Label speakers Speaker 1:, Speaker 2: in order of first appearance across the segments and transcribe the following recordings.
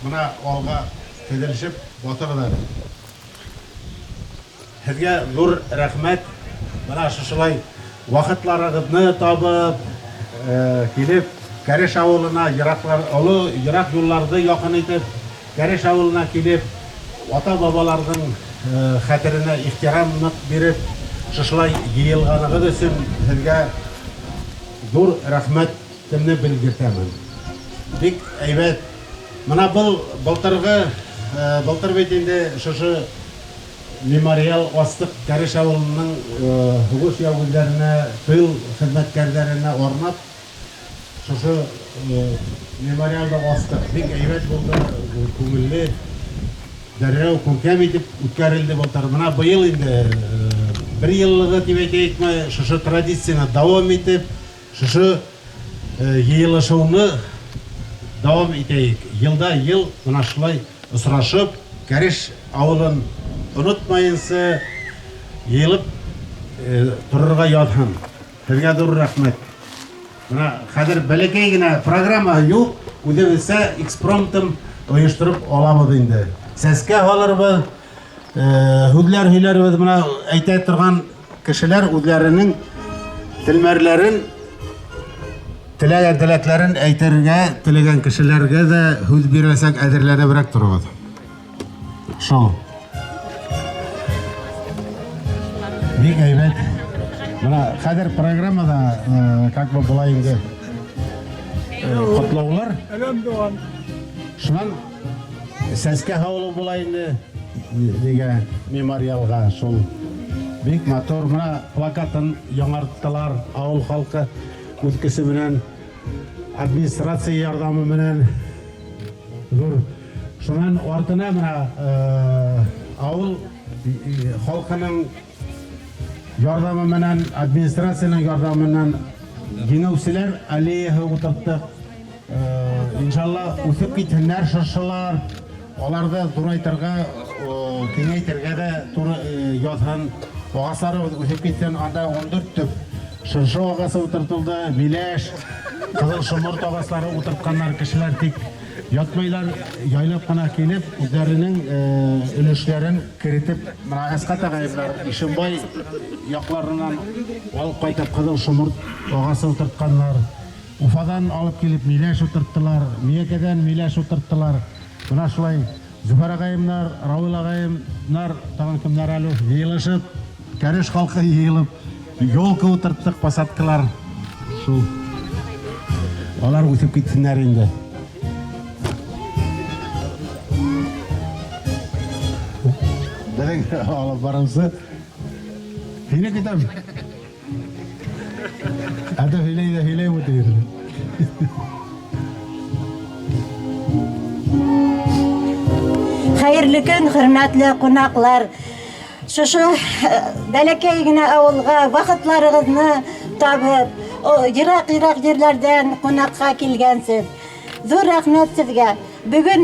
Speaker 1: Менә алга теҙелешеп баҫығыҙ әле. Һеҙгә ҙур рәхмәт. Менә шушылай ваҡытларығыҙны табып, килеп, Кәреш авылына ераклар, оло ерак юлларҙы яҡын итеп, Кәреш авылына килеп, ата-бабаларҙың хәтеренә ихтирам ныҡ биреп, шушылай йыйылғанығыҙ өсөн һеҙгә ҙур рәхмәтемне белгертәмен. Бик әйбәт. Менә был былтыргы, былтыр бит инде шушы мемориал астыҡ Кәреш авылының һуғыш яугирҙәренә, тыл хеҙмәткәрҙәренә арнап шушы мемориалды астыҡ. Бик әйбәт булды, күңелле, дәррәү күркәм итеп үткәрелде былтыр. Менә быйыл инде бер еллыгы дип әйтәйекме, шушы традицияне дәвам итеп, шушы йыйылышыуны дәвам итәйек. Елда ел менә шулай осрашып, Кәреш авылын онытмайынсы йыйылып торорға яҙһын. Һеҙгә ҙур рәхмәт. Менә хәҙер бәләкәй генә программа юҡ, үҙебеҙсә экспромтом ойоштороп алабыҙ инде. Сәскә һалырбыҙ, һүҙләр һөйләрбеҙ. Менә әйтә торған кешеләр үҙләренең телмәрләрен, теләгән теләкләрен әйтергә теләгән кешеләргә дә һүҙ бирәсәк, әҙерләнеберәк тороғоҙ. Шул. Бик әйбәт. Менә хәҙер программада как бы була инде ҡотлаулар. Шунан сәскә һалыу була инде нигә мемориалға шул. Бик матур. Менә плакатын яңарттылар авыл халҡы үҙ көсө менән, администрация ярҙамы менән. Ҙур. Шунан артына менә авыл халҡының ярҙамы менән, администрациянең ярҙамы менән еңеүселәр аллеяһы ултырттыҡ. Иншалла, үҫеп китһеннәр шыршылар. Аларҙы ҙурайтырға, киңәйтергә дә туры яҙһын. Ағастарыбыҙ үҫеп китһен. Анда 14 төп шыршы ағасы ултыртылды, миләш, ҡыҙыл шоморт ағастары ултыртҡаннар кешеләр, тик ятмайлар, яйлап ҡына килеп, үҙҙәренең өлөшләрен керетеп, менә Әсҡәт ағайымдар Ишембай яҡларынан алып ҡайтып ҡыҙыл шоморт ағасы ултыртҡаннар. Уфадан алып килеп миләш ултырттылар, Миәкәдән миләш ултырттылар. Менә шулай Зөфәр ағайымдар, Рауил ағайымдар, тағын кемдәр әле йыйылышып, Кәреш халҡы йыйылып, елка ултырттыҡ, посадкалар. Шул. Алар үҫеп китһеннәр инде. Беҙҙең алып барыусы. Һине көтәм. Әтә һөйләй ҙә һөйләй бит.
Speaker 2: Хәйерле көн, хөрмәтле ҡунаҡлар. Шушы бәләкәй генә ауылға ваҡытларығыҙны табып, йыраҡ-йыраҡ ерләрҙән ҡунаҡҡа килгәнсез. Ҙур рәхмәт һеҙгә. Бөгөн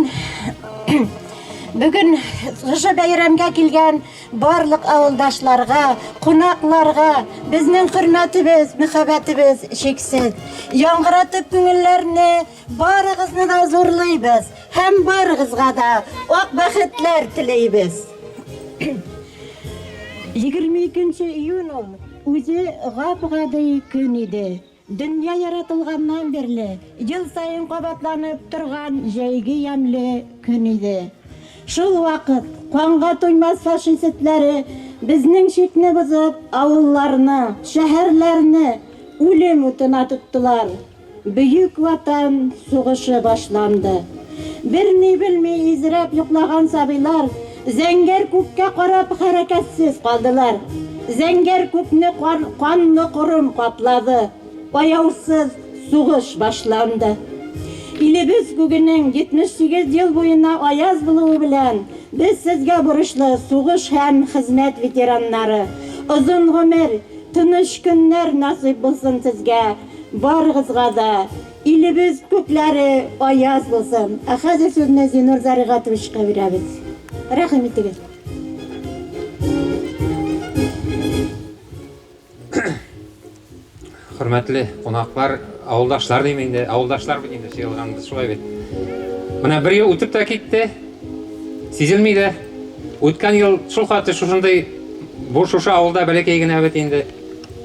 Speaker 2: бөгөн шушы бәйрәмгә килгән барлыҡ ауылдашларға, ҡунаҡларға безнең хөрмәтебеҙ, мөхәббәтебеҙ шиксеҙ. Яңғыратып күңелләрне барығыҙны да ҙурлайбыҙ һәм барығыҙға да аҡ бәхетләр теләйбеҙ. 22 июнь ул үҙе ғап-ғади көн иде. Дөнья яратылғаннан бирле ел сайын ҡабатланып торған җәйге ямьле көн иде. Шул ваҡыт ҡанға туймаҫ фашист этләре безнең чикне боҙоп, авылларны, шәһәрләрне үлем утына тоттолар. Бөек Ватан сугышы башланды. Берни белми изрәп йоклаган сабыйлар зәңгәр күккә карап хәрәкәтсез калдылар. Зәңгәр күкне канлы корым каплады. Аяусыз сугыш башланды. Илебез күгенең 78 ел буена аяз булуы белән без сезгә бурычлы, сугыш һәм хезмәт ветераннары. Озын гомер, тыныч көннәр насыйп булсын сезгә, барыгызга да. Илебез күкләре аяз булсын. Ә хәзер сүзне Зинур Заригатовичка бирәбез. Рәхим итегез.
Speaker 3: Хөрмәтле кунаклар, авылдашлар дим инде, авылдашлар бит инде җыелганбыз, шулай бит. Менә бер ел үтеп тә китте. Сизелми дә. Үткән ел шул хәтле шушындый бу шушы авылда бәләкәй генә бит инде.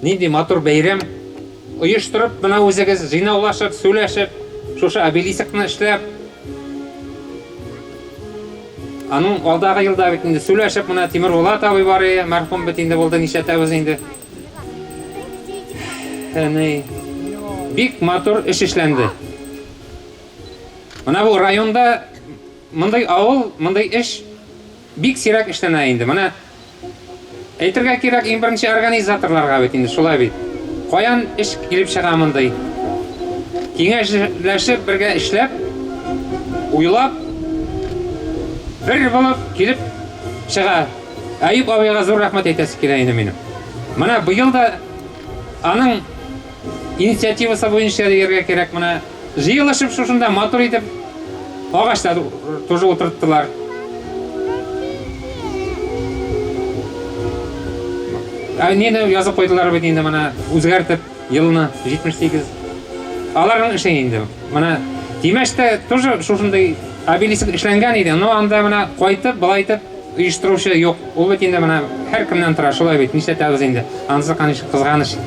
Speaker 3: Нинди матур бәйрәм оештырып, менә үзегез җыйнаулашып, сөйләшеп, шушы обелискны эшләп, аның алдагы елда бит инде сөйләшеп, менә Тимербулат абый бар иде, мәрхүм бит инде булды, нишләтәбез инде. Әни, бик матур эш эшләнде. Менә бу районда мондый авыл, мондый эш бик сирәк эшләнә инде. Менә әйтергә кирәк, иң беренче организаторларга бит инде, шулай бит. Каян эш килеп чыга мондый? Киңәшләшеп, бергә эшләп, уйлап, бер булып килеп чыга. Әюп абыйга зур рәхмәт әйтәсе килә инде минем. Менә быел да аның инициативасы буенча дияргә кирәк, менә җыелышып шушында матур итеп агачлар тоже утырттылар. Ә нинди язып куйдылар бит инде менә үзгәртеп елны 78. Аларның эше инде. Менә Тимәштә тоже шушындый обелиск эшләнгән иде, но анда менә кайтып, былай итеп оештыручы юк. Ул бит инде менә һәркемнән тора, шулай бит, нишләтәбез инде. Анысы, конечно, кызганыч.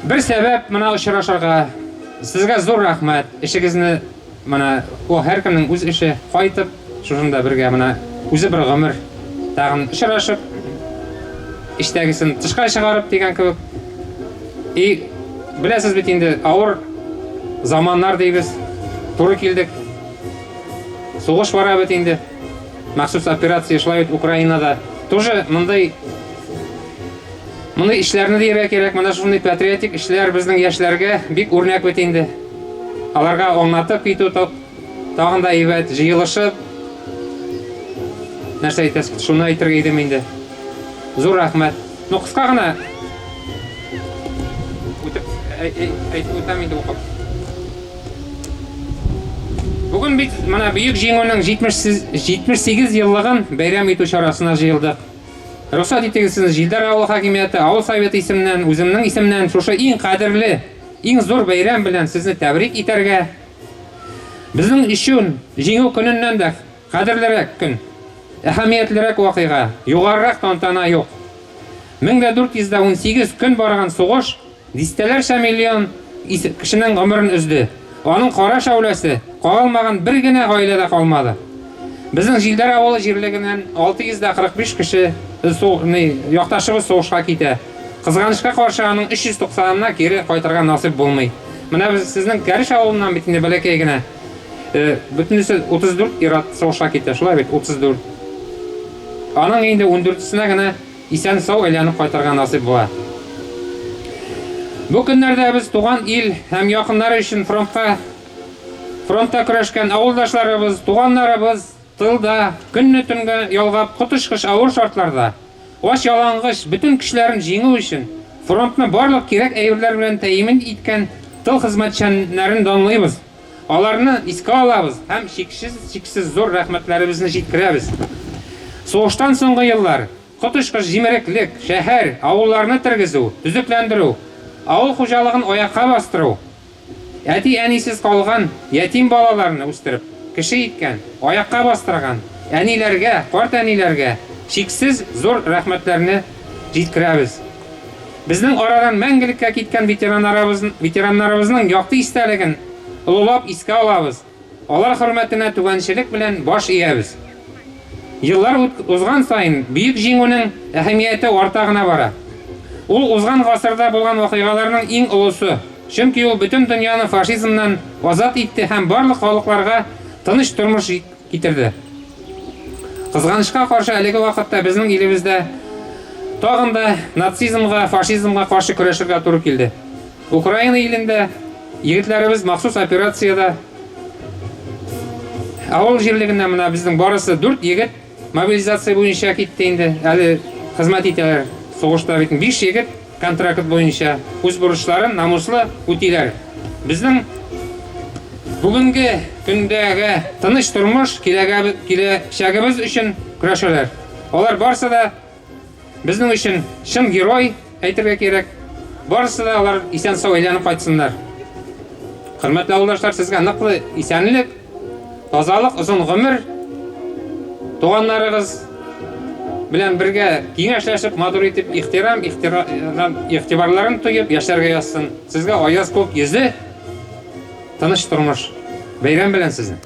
Speaker 3: Бер сәбәп менә очрашырга. Сезгә зур рәхмәт. Эшегезне менә ул һәркемнең үз эше, кайтып шушында бергә менә үзе бер гомер тагын очрашып, эчтәгесен тышка чыгарып дигән кебек. И беләсез бит инде, авыр заманнар дибез, туры килдек. Сугыш бара бит инде. Махсус операция шулай бит Украинада. Тоже мондый эшләрне дияргә кирәк, менә шундый патриотик эшләр безнең яшьләргә бик үрнәк бит инде. Аларга аңлатып китү тагын да әйбәт, җыелышып нәрсә әйтәсез, шуны әйтергә идем инде. Зур рәхмәт. Ну, кыска гына үтеп әйтеп үтәм инде укып. Бүген бит менә Бөек Җиңүнең 78 еллыгын бәйрәм итү чарасына җыелдык. Рөхсәт итегез, сезне Җилдәр авыл хакимияте, авыл советы исеменнән, үземнең исемнән шушы иң кадерле, иң зур бәйрәм белән сезне тәбрик итәргә. Безнең өчен Җиңү көненнән дә кадерлерәк көн, әһәмиятлерәк вакыйга, югарырак тантана юк. 1418 көн барган сугыш дистәләрчә миллион кешенең гомерен өзде. Аның кара шәүләсе кагылмаган бер генә гаилә дә калмады. Безнең Җилдәр авылы җирлегеннән 645 кеше якташыбыз сугышка китә. Кызганычка каршы аның 390-ына кире кайтырга насыйп булмый. Менә без сезнең Кәреш авылыннан бит инде бәләкәй генә. Бөтенесе 34 ир-ат сугышка китә, шулай бит, 34. Аның инде 14-сенә генә исән сау әйләнеп кайтырга насыйп була. Бу көннәрдә без туган ил һәм якыннары өчен фронтта көрәшкән авылдашларыбыз, туганнарыбыз тылда көнне төнгә ялгап коточкыч авыр шартларда, ач ялангыч бөтен көчләрен җиңү өчен фронтны барлык кирәк әйберләр белән тәэмин иткән тыл хезмәтчәннәрен данлыйбыз. Аларны искә алабыз һәм чиксез зур рәхмәтләребезне җиткерәбез. Сугыштан соңгы еллар коточкыч җимереклек, шәһәр, авылларны тергезү, төзекләндерү, авыл хуҗалыгын аякка бастыру, әти-әнисез калган ятим балаларны үстереп, кеше иткән, аякка бастырган әниләргә, карт әниләргә чиксез зур рәхмәтләрне җиткерәбез. Безнең арадан мәңгелеккә киткән ветераннарыбызның якты истәлеген олылап искә алабыз. Алар хөрмәтенә түбәнчелек белән баш иябез. Еллар узган саен Бөек Җиңүнең әһәмияте арта гына бара. Ул узган гасырда булган вакыйгаларның иң олысы. Чөнки ул бөтен дөньяны фашизмнан азат итте һәм барлык халыкларга тыныч тормыш китерде. Кызганычка каршы әлеге вакытта безнең илебездә тагын да нацизмга, фашизмга каршы көрәшергә туры килде. Украина илендә егетләребез махсус операциядә. Авыл җирлегеннән менә безнең барысы 4 егет мобилизация буенча китте инде. Әле хезмәт итәләр. Сугышта бит 5 егет контракт буенча үз бурычларын намуслы үтиләр. Безнең бүгенге көндәге тыныч тормыш киләчәгебез өчен көрәшәләр. Алар барсы да безнең өчен чын герой, әйтергә кирәк. Барысы да алар исән-сау әйләнеп кайтсыннар. Хөрмәтле авылдашлар, сезгә ныклы исәнлек, тазалык, озын гомер, туганнарыгыз белән бергә киңәшләшеп, матур итеп ихтирам, игътибарларын тоеп яшәргә язсын. Сезгә аяз күк йөзе, тыныч тормыш. Бәйрәм белән сезне!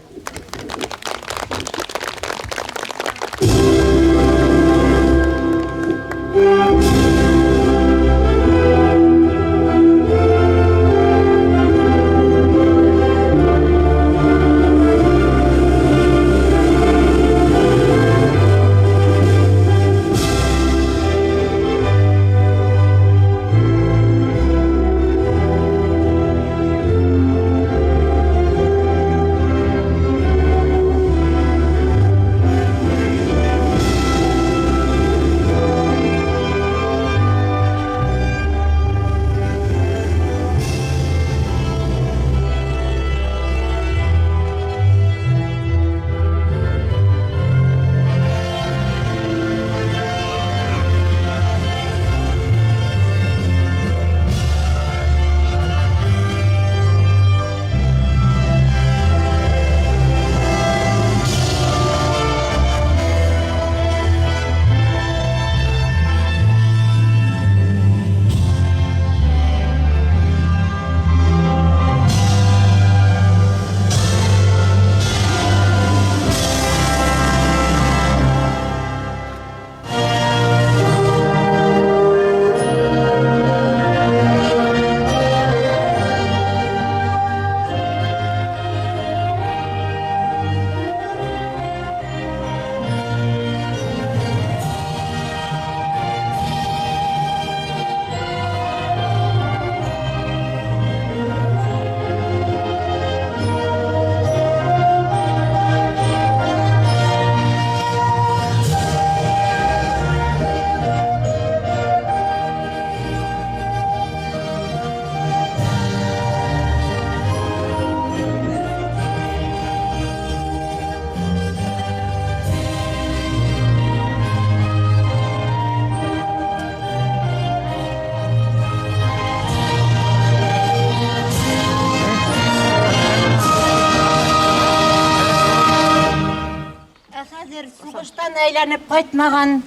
Speaker 2: Ә хәзер сугыштан әйләнеп кайтмаган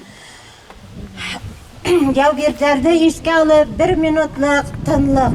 Speaker 2: яугирләрне искә алып, бер минутлык тынлык.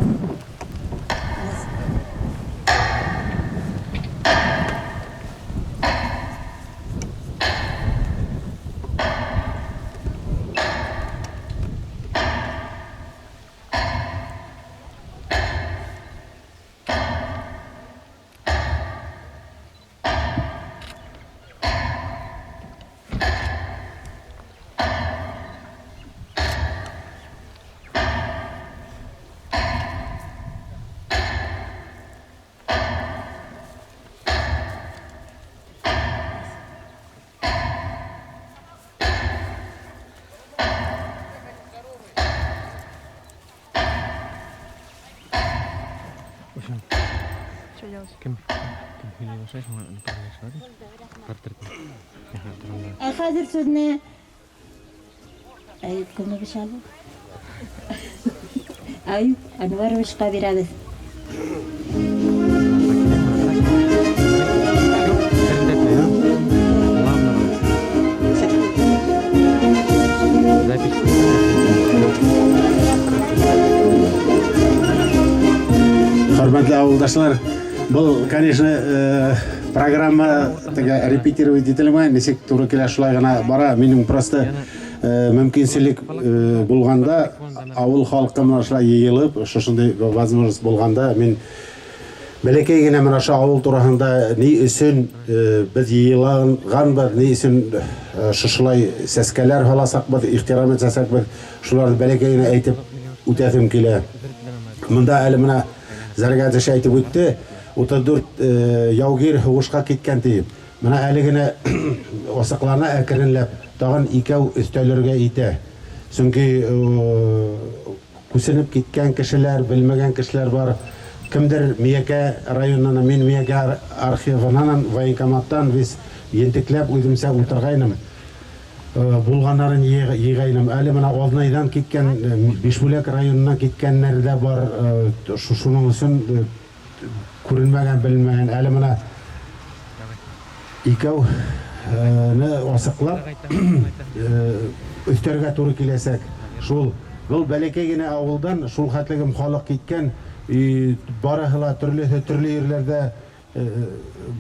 Speaker 2: Ә хәзер сүзне Әюп Кумович алды. Әюп Әнвәровичка бирәбез.
Speaker 1: Хөрмәтле авылдашлар, был, конечно, программа теге репетировать ителмәгән, ничек туры килә шулай гына бара. Минем просто мөмкинселек булганда, авыл халкы менә шулай йыйылып, шушындый возможность булганда, мин бәләкәй генә менә ошо авыл тураһында ни өчен без йыйылганбыз, ни өчен шушылай сәскәләр һаласакбыз, ихтирам итсәсәкбез, шуларны бәләкәй генә әйтеп үтәсем килә. Монда әле менә Зәргә эш әйтеп үтте, 34 яугир һугышка киткән диеп. Менә әле генә асыклана әкренләп, тагын икәү өстәлергә итә. Чөнки күсенеп киткән кешеләр, белмәгән кешеләр бар. Кемдер Миякә районыннан, мин Миякә архивыннан, военкоматтан без ентекләп үземчә утыргайным. Булганнарын йыйгайным. Әле менә Азнайдан киткән, Бишбүләк районыннан киткәннәр дә бар. Шуның өчен Күренмәгән, беленмәгән. Әле менә икәүне асыҡлап өҫтәргә тура киләсәк. Шул был бәләкәй генә ауылдан шул хәтлегем халыҡ киткән, и барыһы ла төрлөһө төрлө ерләрҙә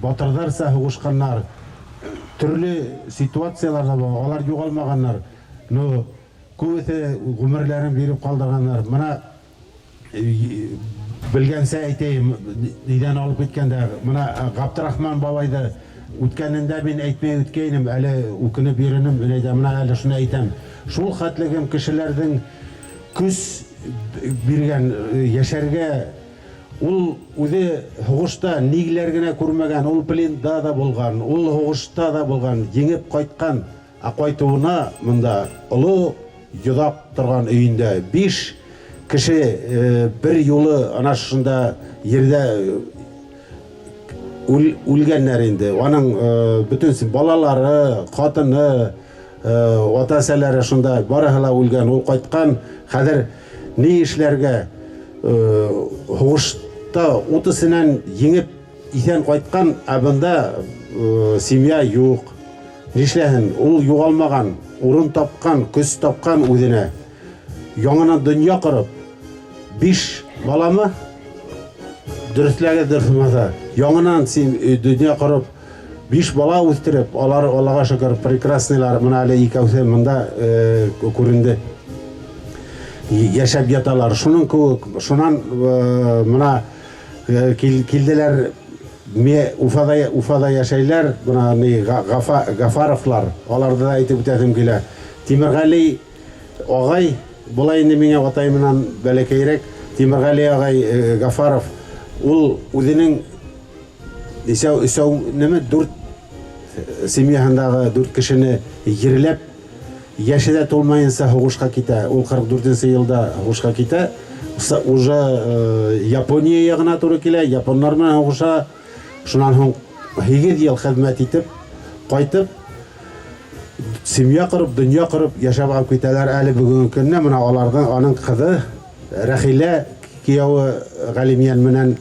Speaker 1: батырҙарса һуғышҡаннар. Төрлө ситуацияларҙа алар юғалмағаннар. Но күбеһе ғүмерләрен биреп ҡалдырғандар. Мына белгәнсә әйтәйем, нидән алып киткәндә, мына Ғабдрахман бабайҙы үткәнендә мин әйтмәй үткәйнем, әле үкенеп йөрөнөм, әле мына әле шуны әйтәм. Шул хәтлегем кешеләрҙең көс биргән йәшәргә. Ул үҙе һуғышта ниләр генә күрмәгән, ул пленда да булған, ул һуғышта да булған, еңеп ҡайтҡан, ә ҡайтыуына мында оло йоҙаҡ торған өйөндә 5 кеше бер юлы ана шунда ерҙә үлгәннәр инде. Аның бөтөн балалары, ҡатыны, ата-әсәләре шунда барыһы ла үлгән. Ул ҡайтҡан, хәҙер ни эшләргә? Һуғышта утыҙынан еңеп иҫән ҡайтҡан, ә бында семья юҡ. Нишләһен? Ул юғалмаған, урын тапҡан, көс тапҡан үҙенә. Яңынан донъя ҡороп, 5 баламы? Дөрөҫләгеҙ, дөрөҫ булмаһа. Яңынан донъя ҡороп, 5 бала үҫтереп, алар Аллаға шөкөр прекрасныйлар. Мына әле икәүһе мында күренде. Йәшәп яталар. Шуның кеүек, шунан мына килделәр, Уфада йәшәйләр, мына ни Гафаровлар, аларҙы да әйтеп үтәһем килә. Тимерғәли ағай, былай инде миңә атай менән бәләкәйерәк, Тимерғәли ағай Гафаров, ул үҙенең өсәү нәмә, 4 семьяһындағы 4 кешене ерләп, йәше дә тулмайынса һуғышҡа китә. Ул 44 йылда һуғышҡа китә. Уже Япония яғына тура килә, япондар менән һуғыша. Шунан һуң 8 йыл хеҙмәт итеп, ҡайтып, семья ҡороп, донъя ҡороп йәшәп алып китәләр әле бөгөнгө көндә. Мына аларҙың, аның ҡыҙы Рәхилә кейәүе Ғәлимйән менән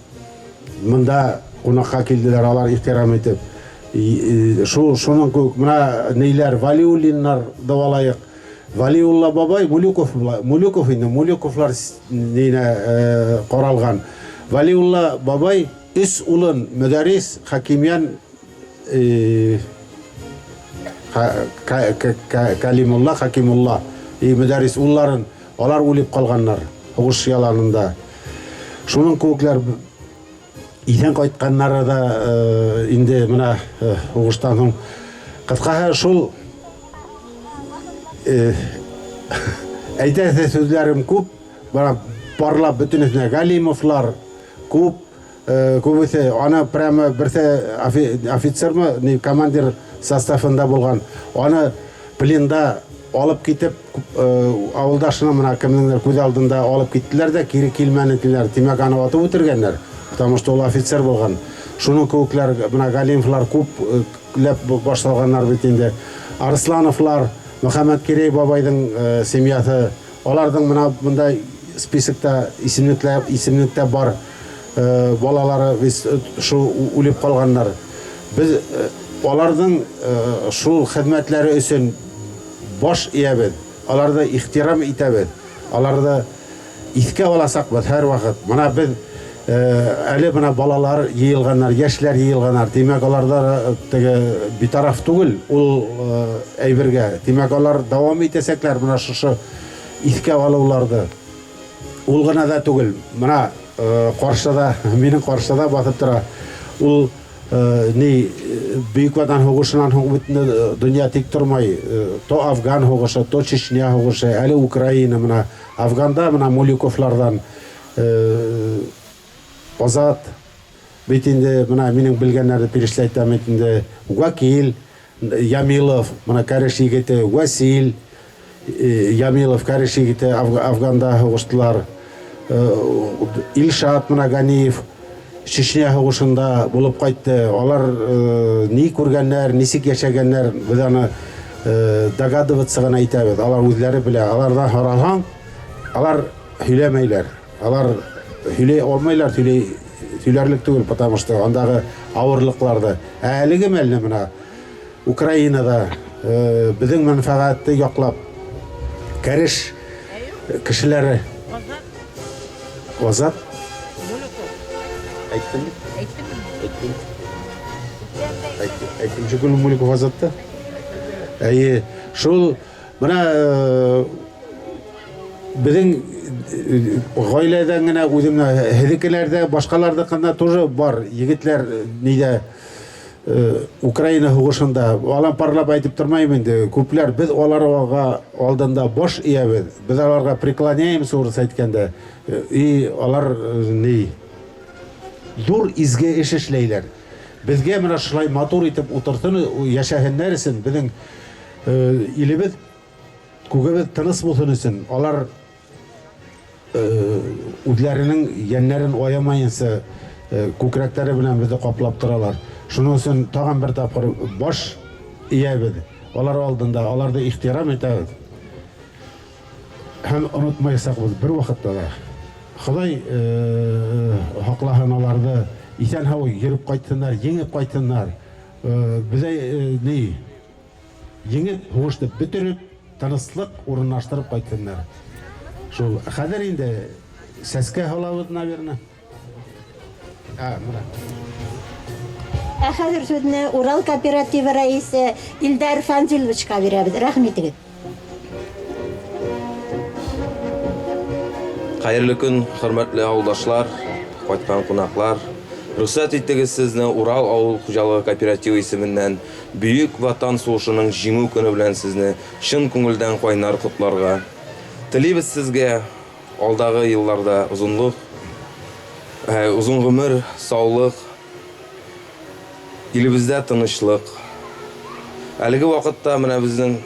Speaker 1: мында ҡунаҡҡа килделәр, алар ихтирам итеп. Шуның кеүек мына нейләр, Валиуллиннар дауалайыҡ. Валиулла бабай Мулюков, Мулюков инде, Мулюковлар нейенә ҡаралған. Валиулла бабай 3 улын Мөдәррис, Хакимйән, Калимулла, Хакимулла и Мөдәррис улларын, алар үлеп ҡалғаннар һуғыш яланында. Шуның кеүекләр иҫән ҡайтҡаннары да инде мына һуғыштан һуң. Ҡыҫҡаһы шул, әйтәсе һүҙҙәрем күп, бына парлап бөтөнөһөнә Галимовлар күп, күбеһе аны прямо берҫе офицермы, ни, командир составында булған, аны пленда алып китеп, ауылдашына мына кемдеңдер күҙ алдында алып киттеләр ҙә кире килмәне тиләр. Тимәк, аны атып үтергәндәр, потому что ул офицер булған. Шуның кеүекләр мына Галимовлар күпләп башланғаннар бит инде. Арыслановлар, Мөхәммәткирей бабайҙың семьяһы, аларҙың мына бындай списокта, исемлектә бар, балалары шул үлеп ҡалғандар. Беҙ аларҙың шул хеҙмәтләре өсөн баш эйәбеҙ, аларҙы ихтирам итәбеҙ, аларҙы иҫкә аласаҡбыҙ һәр ваҡыт. Мына беҙ әле бына балалар йыйылғандар, йәшләр йыйылғандар. Тимәк, аларҙа теге битараф түгел ул әйбергә. Тимәк, алар дауам итәсәкләр мына шушы иҫкә алыуларҙы. Ул ғына да түгел, мына ҡаршыда, минең ҡаршыда баҫып тора. Ул ни, Бөйөк Ватан һуғышынан һуң бит инде донъя тик тормай. То Афган һуғышы, то Чечня һуғышы, әле Украина. Мына Афганда мына Мулюковларҙан Азат бит инде, мына минең белгәннәрҙе перечислять итәм бит инде. Вәкил Ямилов, мына кәреш егете, Вәсил Ямилов, кәреш егете, Афганда һуғыштылар. Илшат мына Ганиев Чечня һуғышында булып ҡайтты. Алар ни күргәннәр, нисек йәшәгәннәр, беҙ аны догадываться ғына итәбеҙ. Алар үҙләре белә. Аларҙан һораһаң, алар һөйләмәйләр. Алар һөйләй алмайлар, һөйләй Сөйләрлек түгел, потому что андагы авырлыкларҙы. Ә әлеге мәлне мына Украинада беҙҙең мәнфәғәтте яҡлап кәреш кешеләре Азат әйттем бит? Әйттем. Әйттем. Әйттем шикелле Муликов Азатты. Әйе, шул мына беҙҙең ғаиләдән генә үҙемдә һеҙҙекеләрҙә, башҡаларҙыҡында тоже бар егетләр ниҙә Украина һуғышында. Алан парлап әйтеп тормайым инде. Күпләр беҙ аларға алдында баш эйәбеҙ. Беҙ аларға преклоняемся, урыҫ әйткәндә. И алар ни ҙур изге эш эшләйләр. Беҙгә мына шулай матур итеп ултыртын, йәшәһеннәр өсөн, беҙҙең илебеҙ, күгебеҙ тыныс булһын өсөн алар үҙҙәренең йәннәрен аямайынса күкрәктәре менән беҙҙе ҡаплап торалар. Шуның өсөн тағын бер тапҡыр баш эйәбеҙ. Алар алдында аларҙы ихтирам итәбеҙ. Һәм онотмаясаҡбыҙ бер ваҡытта ла. Хоҙай һаҡлаһын аларҙы, иҫән-һау йөрөп ҡайтһындар, еңеп ҡайтһындар. Беҙҙә ни еңеп, һуғышты бөтөрөп, тыныслыҡ урынлаштырып ҡайтһындар. Шул хәҙер инде сәскә һалабыҙ, наверное. А, мына.
Speaker 2: Ә хәҙер һүҙне Урал кооперативы рәйесе Илдар Фанзиловичҡа бирәбеҙ. Рәхим итегеҙ.
Speaker 4: Хәйерле көн, хөрмәтле ауылдашлар, ҡайтҡан ҡунаҡлар. Рөхсәт итегеҙ сезне Урал ауыл хужалығы кооперативы исеменнән Бөйөк Ватан һуғышының Җиңү көне белән сезне чын күңелдән ҡайнар ҡотларға. Телибеҙ сезгә алдағы йылларҙа озонлоҡ, озон ғүмер, саулыҡ, илебеҙҙә тыныслыҡ. Әлеге ваҡытта менә беҙҙең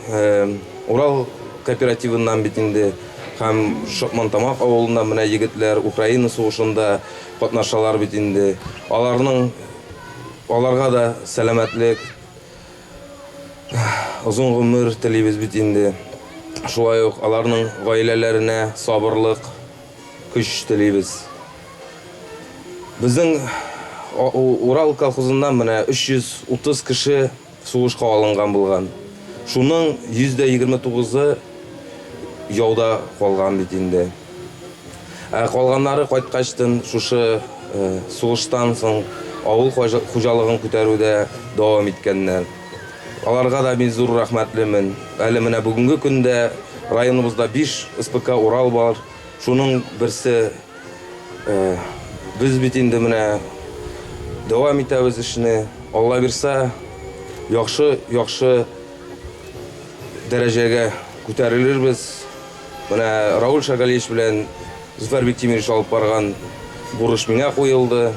Speaker 4: Урал кооперативынан бит инде һәм Шоҡмантамаҡ ауылынан менә егетләр Украина һуғышында ҡатнашалар бит инде. Аларға да сәләмәтлек, озон ғүмер телибеҙ бит инде. Шулай уҡ аларның ғаиләләренә сабырлыҡ, көс телибеҙ. Беҙҙең Урал колхозынан менә 330 кеше һуғышҡа алынған булған. Шуның 129-ы яуда ҡалған бит инде. Ә ҡалғандары ҡайтҡастын шушы һуғыштан һуң ауыл хужалығын күтәреүҙә дауам иткәндәр. Аларға да мин ҙур рәхмәтлемен. Әле менә бөгөнгө көндә районыбыҙҙа 5 СПК Урал бар. Шуның берсе, беҙ бит инде менә дауам итәбеҙ эшне. Алла бирсә, яҡшы, яҡшы дәрәжәгә күтәрелербеҙ. Менә Рауль Шагалиевич белән Зөфәр Биктимирович алып барған бурыш миңә ҡуйылды.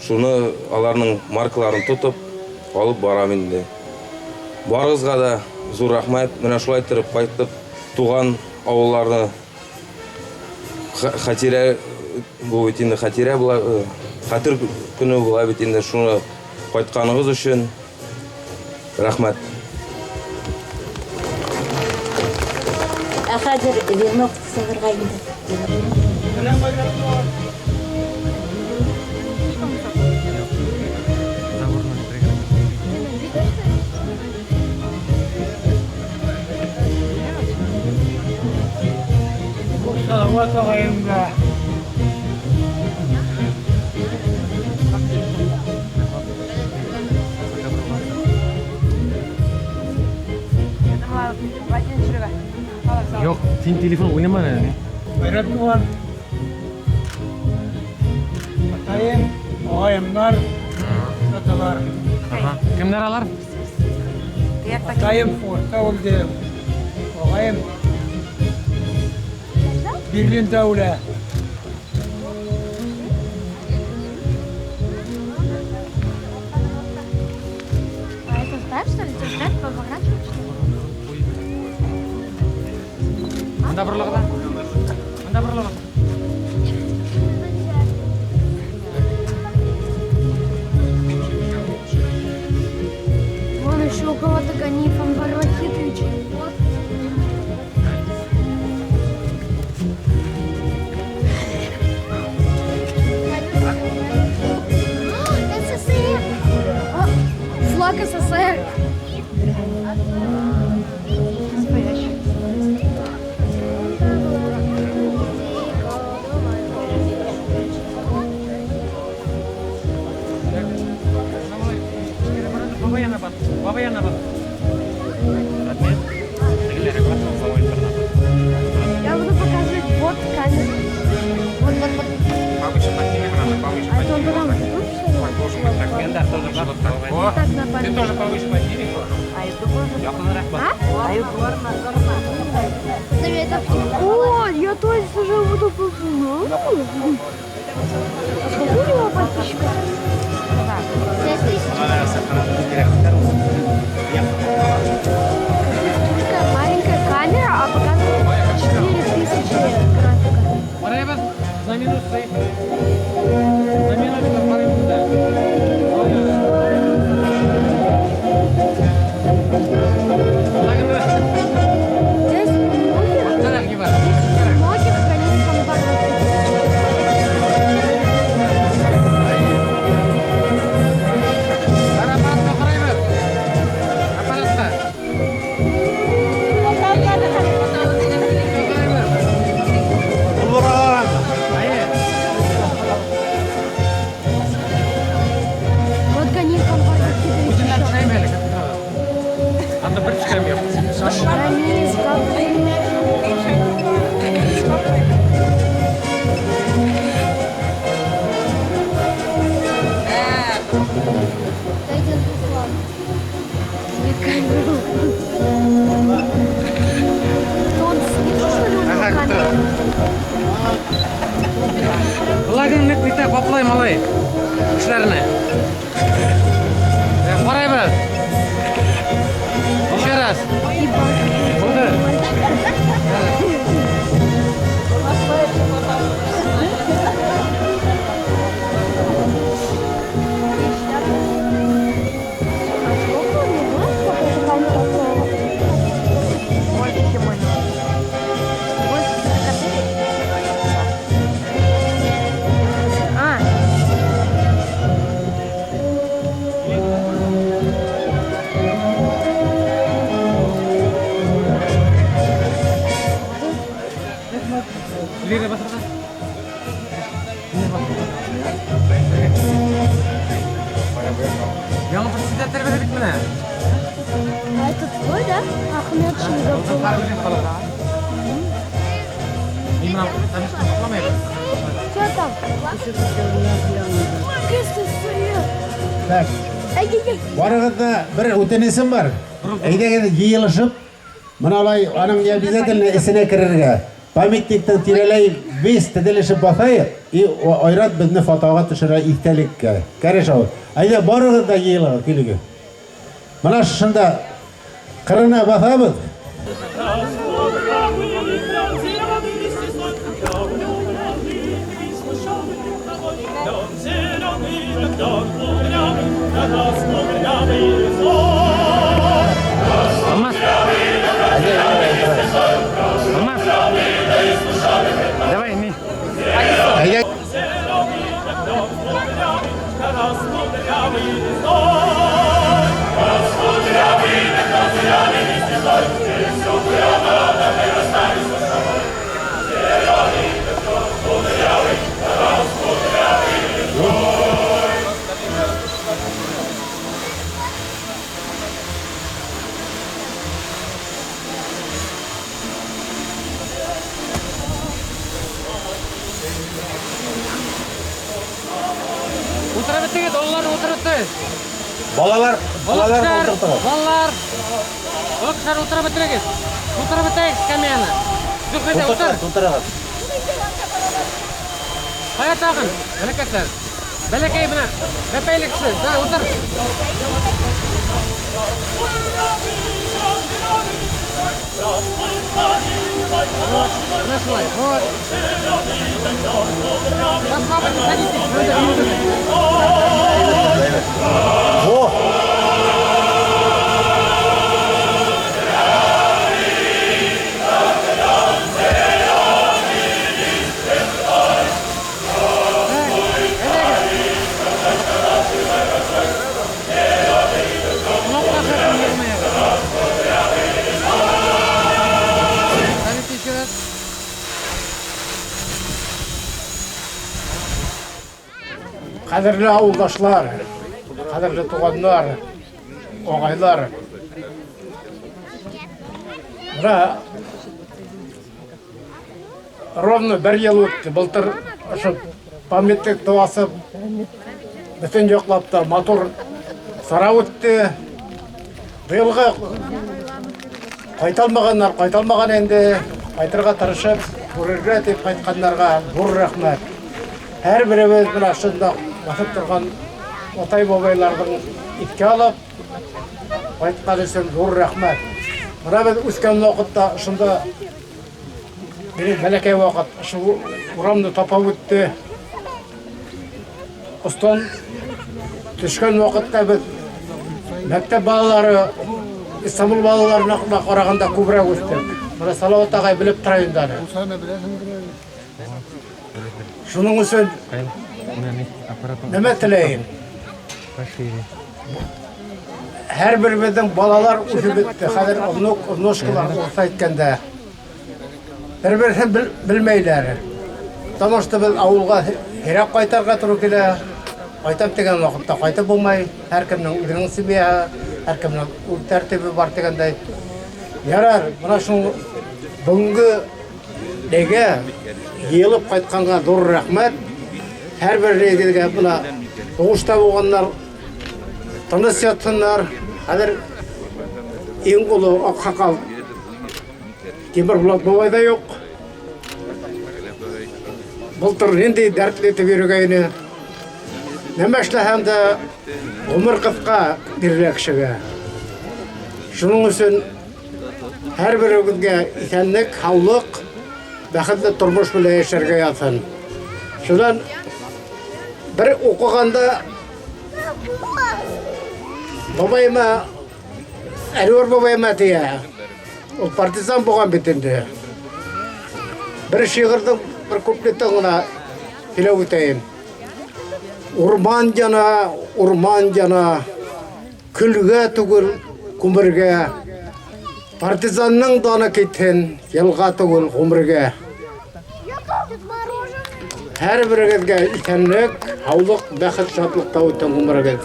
Speaker 4: Шуны аларның маркаларын тотоп алып барам инде. Барығыҙға да ҙур рәхмәт. Менә шулай итеп ҡайтып туған ауылларны хәтирә бу бит инде, хәтирә була, хәтер көнө була бит инде. Шуны ҡайтҡанығыҙ өсөн рәхмәт.
Speaker 2: Ә хәҙер венок сығырға инде.
Speaker 5: Салават ағайымға.
Speaker 6: Юҡ, һин телефон уйнама әле.
Speaker 5: Байрат туған. Атайым, ағайымдар, аталар.
Speaker 6: Кемдәр алар?
Speaker 5: Атайым урта үлде. Ағайым Берлинда үлә.
Speaker 7: А это знаешь, что ли? Ты знаешь, поворачивать, что ли?
Speaker 6: Мында боролоғоҙ. Мында боролоғоҙ.
Speaker 7: Вон еще у кого-то Ганиф Анвар Вахитович. Вот. СССР. Настоящий.
Speaker 6: Бабай янына бар. Бабай янына бар.
Speaker 7: Я буду показывать вот камеру. Вот, вот, вот.
Speaker 3: Повыше подними, брат, повыше
Speaker 7: А это он потом тут, что ли?
Speaker 3: Должен быть так. Должен вот так. О,
Speaker 7: Так на
Speaker 3: ты
Speaker 7: память.
Speaker 3: тоже повыше подними.
Speaker 7: А? О, я тоже уже буду Ну. А сколько у него подписчиков? 5000. Такая маленькая камера, а показывает 4000 графика.
Speaker 6: Барайбыз. За минут стоит. За минуту барайбыз да.
Speaker 7: Здесь многих,
Speaker 6: Зарах бар.
Speaker 7: многих хранит фонбаров.
Speaker 6: Бар аппаратка карайбыз. Аппаратка. Карайбыз. Әйе.
Speaker 7: Вот Ганиф Анварович
Speaker 6: Үзеннән төшәйм әле. Анда бер төшкәм юк.
Speaker 7: Рамис, Габдуллин. Дайте Руслан. Мне камеру. То он снизу, что ли, у него камера?
Speaker 6: Булагын нык нитә каплай малай. Кешеләрне. Карайбыз. Еще раз. Булды.
Speaker 7: А сколько у него? Сколько эта камера стоила?
Speaker 8: Больше, чем у него. Больше 40.
Speaker 7: А,
Speaker 6: Лира басырга. Яңа председатель бер бит менә.
Speaker 7: а это твой, да? Ахмед Шингабдулла.
Speaker 6: Мин менә танышып капламыйбыз.
Speaker 7: Что там? СССР.
Speaker 1: Так,
Speaker 7: Ай-яй-яй.
Speaker 1: барыгызда бер үтенесем бар. Әйдәгез җыелышып, менә алай аның не обязательно эсенә керергә. Памятниктан тирәләй без тезелешеп басайык, и Айрат безне фотога төшерә истәлеккә. Хорошо. Әйдә барыгыз да җыелыгыз, килегез. Менә шушында кырына басабыз.
Speaker 6: Алмаз. Алмаз. Давай, не.
Speaker 1: Әйдә
Speaker 6: Утырып беттегез, олылар утырып беттегез.
Speaker 1: Балалар, балалар
Speaker 6: Олы
Speaker 1: утыртыгыз.
Speaker 6: Балалар. Олы кешеләр утырып бетерегез. Утырып бетегез скамьяны. Зөлхәйдә, утыр.
Speaker 1: Утырыгыз.
Speaker 6: Кая тагын? Бәләкәчләр. Бәләкәй менә. Бәпәйле кеше. Да, утыр. Менә шулай. Вот. Расслабьтесь, садитесь.
Speaker 1: О!
Speaker 6: Так, әйдәгез.
Speaker 5: Ҡәҙерле ауылдашлар, ҡәҙерле туғандар, ағайлар. Бына ровно бер йыл үтте. Былтыр ошо памятникты асып, бөтөн яҡлап та матур сара үтте. Быйылғы ҡайта алмағандар, ҡайта алмаған инде, ҡайтырға тырышып, күрергә тип ҡайтҡандарға ҙур рәхмәт. Һәр беребеҙ бына шунда баҫып торған атай бабайларҙың иҫкә алып, ҡайтҡан өсөн ҙур рәхмәт. Бына беҙ үҫкән ваҡытта шунда минең бәләкәй ваҡыт ошо урамды тапап үтте. Остан төшкән ваҡытта беҙ мәктәп балалары, Истанбул балаларына ҡарағанда күберәк үҫтек. Бына Салауат ағай белеп тора инде әле. Шуның өсөн нимә теләйем? Һәр беребеҙҙең балалар үҫеп бөттө. Хәҙер внук, внучкалар урыҫса әйткәндә. Бер-береһен белмәйҙәр. Потому что беҙ ауылға һирәк ҡайтырға тура килә. Ҡайтам тигән ваҡытта ҡайтып булмай. Һәр кемдең үҙенең семьяһы, һәр кемдең үҙ тәртибе бар тигәндәй. Ярар, бына шул бөгөнгө нигә йыйылып ҡайтҡанға ҙур рәхмәт. Һәр берегеҙгә бына һуғышта булғандар тыныс ятһындар. Хәҙер иң оло аҡһаҡал Тимербулат бабай ҙа юҡ. Былтыр ниндәй дәртле итеп йөрөгәйне. Нәмә эшләһәм дә ғүмер ҡыҫҡа бирелә кешегә. Шуның өсөн һәр берегеҙгә иҫәнлек, һаулыҡ, бәхетле тормош белән йәшәргә яҙһын. Шунан бер уҡығанда бабайыма, Әнүәр бабайыма тейә. Ул партизан булған бит инде. Бер шиғырҙың бер куплетын ғына һөйләп үтәйем. Урман яна, урман яна, көлгә түгел, күмергә. Партизанның даны китһен, йылға түгел, ғүмергә. Һәр берегеҙгә иҫәнлек, һаулыҡ, бәхет, шатлыҡта үтһен ғүмерегеҙ.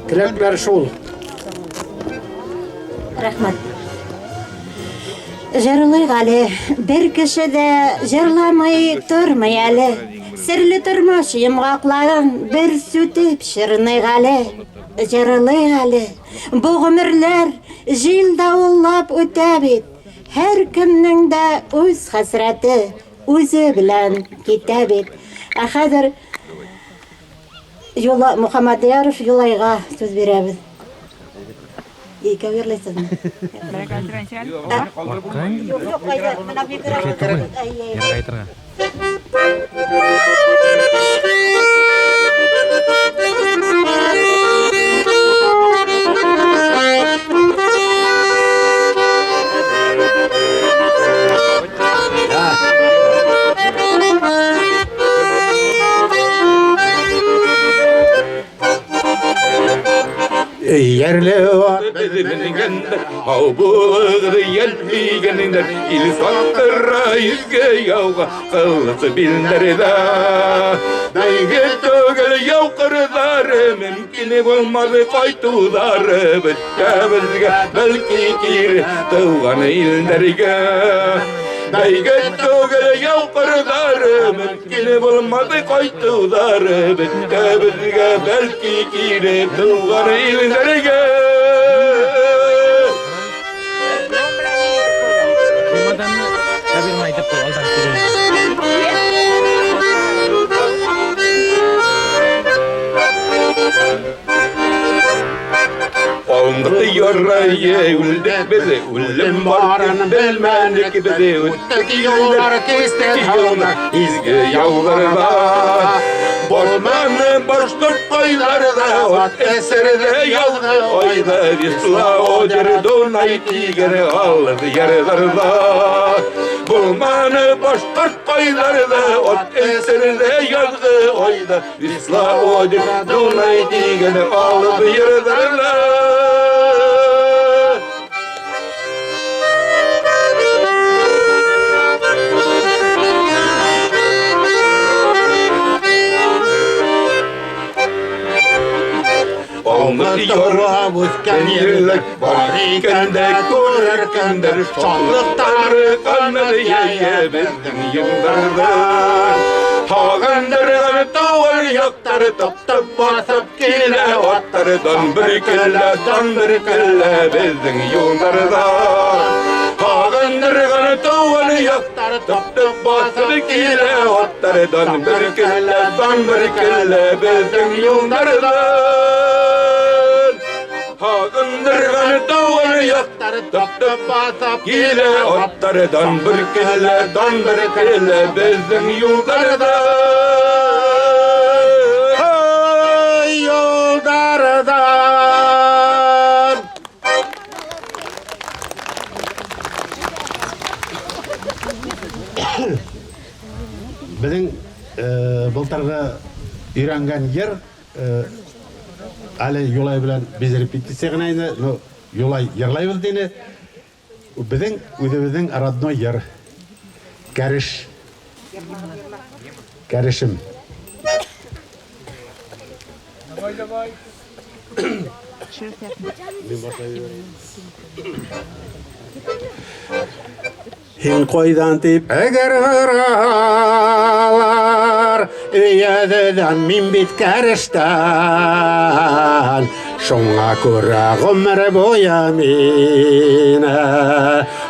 Speaker 5: Теләкләр шул.
Speaker 2: Рәхмәт. Җырлыйк әле, бер кеше дә җырламый тормый әле. Серле тормыш йомгакларын бер сүтеп чырныйк әле. Җырлыйк әле. Бу гомерләр җил давыллап үтә бит. Һәр кемнең дә үз хәсрәте үзе белән китә бит. Ә хәзер Юла Мөхәммәдьяров Юлайга сүз бирәбез. Икәү йырлайсызмы? Юк, юк, әйдә, менә микрофон. Әй, әй.
Speaker 1: Эйәрле
Speaker 9: Менгәндә һау булығыҙ йәлпигәндә ил саттыра изге яуға ҡылыс билдәрҙә. Бәйге түгел яу ҡырҙары, мөмкин булмаҫ ҡайтыуҙары, бөтә беҙгә бәлки кире тыуған илдәргә. Бәйге түгел яу ҡырҙары, мөмкин булмаҫ ҡайтыуҙары, бөтә беҙгә бәлки кире тыуған илдәргә.
Speaker 6: Чемоданны Кабирына әйтеп ҡуй, алдан килә.
Speaker 9: Алындыҡ ярайы, үлдек беҙ, үлем барын белмәнек беҙ, үттек юлдар, кистек юлдар, изге яуларҙа. Барманы башҡорт ҡайҙарҙа, ат эсерҙе яҙғы айҙа, Висла, Одер, Дунай, Тигр, алыҫ ярҙарҙа. Булманы башҡорт ҡайҙарҙа, ат эсерҙе яҙғы айҙа, Висла, Одер, Дунай, Тигр, алыҫ ярҙарҙа. Шатлык туып үҫкән ерлек бар икән дә күрер көндәр, шатлыктары канат йәйә беҙҙең юлдарҙа. Һағындырған тыуған яҡтар топтап баҫып килә аттар, дан бөркөлә, дан бөркөлә беҙҙең юлдарҙа. Һағындырған тыуған яҡтар топтап баҫып килә аттар, дан бөркөлә, дан бөркөлә беҙҙең юлдарҙа. Һағындырған тыуған яҡтар топтап баҫып килә аттар, дан бөркөлә, дан бөркөлә беҙҙең юлдарҙа. Ай, юлдарҙан.
Speaker 1: Беҙҙең былтырғы өйрәнгән йыр әле Юлай белән без репетиция ғына ине, но Юлай йырлайбыҙ тине. Беҙҙең үҙебеҙҙең родной йыр. Кәреш. Кәрешем.
Speaker 5: Давай, давай.
Speaker 1: Һин ҡайҙан тип әгәр һоралар, өйәҙедән мин бит кәрештән. Шуңа күрә ғүмер буйы мине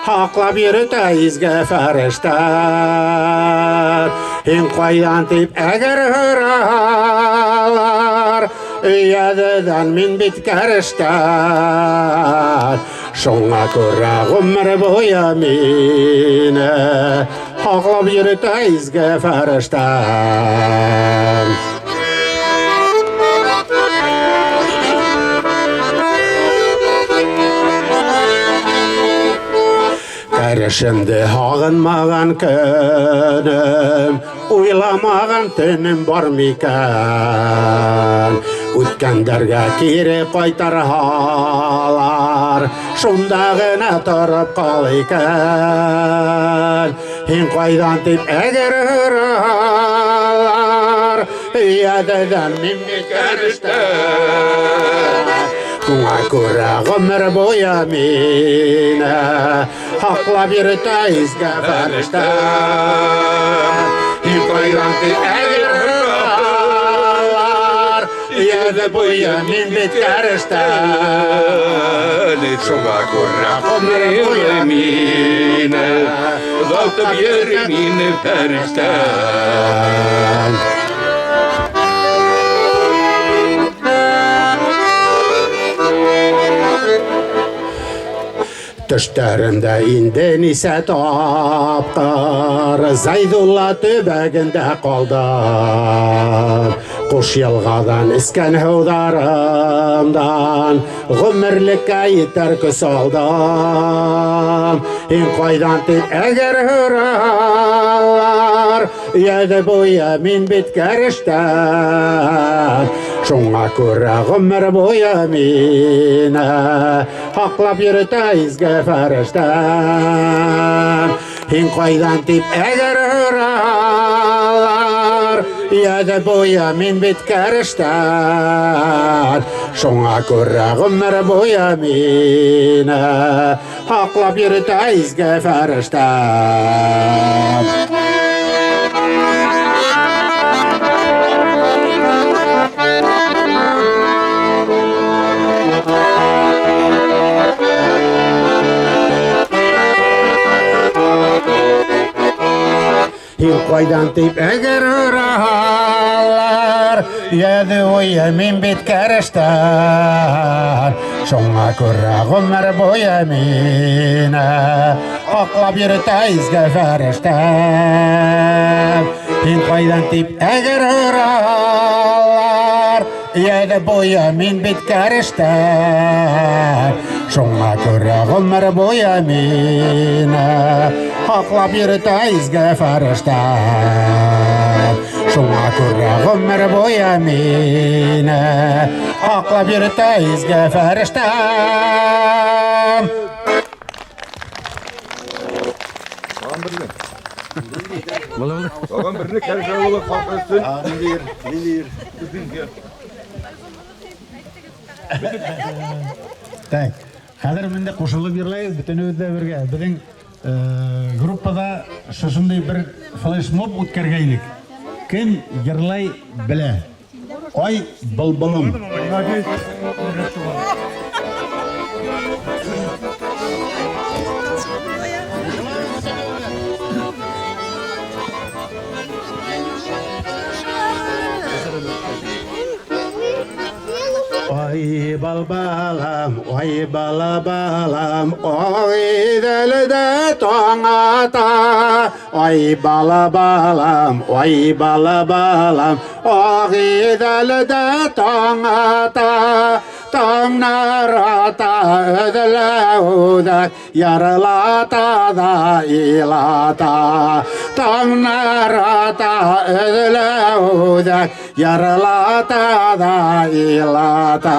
Speaker 1: һаҡлап йөрөтә изге фәрештәр. Һин ҡайҙан тип әгәр һоралар, өйәҙедән мин бит кәрештән. Шуңа күрә ғүмер буйы мине һаҡлап йөрөтә изге фәрештәр. Кәрешемде һағынмаған көнөм, уйламаған төнөм бар микән? Үткәндәргә кире ҡайтарһалар, шунда ғына тороп ҡал икән. Һин ҡайҙан тип әгәр һоралар, өйәҙедән мин бит кәрештән. Шуңа күрә ғүмер буйы мине һаҡлап йөрөтә изге фәрештәр. Һин ҡайҙан тип әгәр һоралар, өйәҙе буйы мин бит кәрештән.
Speaker 9: Шуңа күрә ғүмер буйы мине оҙатып йөрөй мине фәрештәр.
Speaker 1: Төштәремдә инде нисә тапҡыр Зайдулла төбәгендә ҡалдым. Ҡуш йылғаҙан эскән һыуҙарымдан ғүмерлеккә етәр көс алдым. Һин ҡайҙан тип әгәр һоралар, өйәҙе буйы мин бит кәрештән. Шуңа күрә ғүмер буйы мине һаҡлап йөрөтә изге фәрештәр. Һин ҡайҙан тип әгәр һоралар, өйәҙе буйы мин бит кәрештән. Шуңа күрә ғүмер буйы мине һаҡлап йөрөтә изге фәрештәр. Һин ҡайҙан тип әгәр һоралар, өйәҙе буйы мин бит кәрештән. Шуңа күрә ғүмер буйы мине һаҡлап йөрөтә изге фәрештәр. Һин ҡайҙан тип әгәр һоралар, өйәҙе буйы мин бит кәрештән. Шуңа күрә ғүмер буйы мине һаҡлап йөрөтә изге фәрештәр. Шуңа күрә ғүмер буйы мине һаҡлап йөрөтә изге фәрештәр.
Speaker 9: Тагын берне кәрәк булып халкы өчен.
Speaker 1: Ниндәйер, ниндәйер. Так, хәҙер менде ҡушылып йырлайбыҙ бөтөнөбөҙ ҙә бергә. Беҙҙең группала шушындай бер флешмоб үткәргәйнек. Кем йырлай белә? Ай былбылым. Ай бал балам, ай бала балам, ай дәлдә таң ата. Ай бала балам, ай бала балам, ай дәлдә таң ата. Таңнар ата өҙөлә ярылата да илата. Таңнар ата өҙөлә ярылата да илата.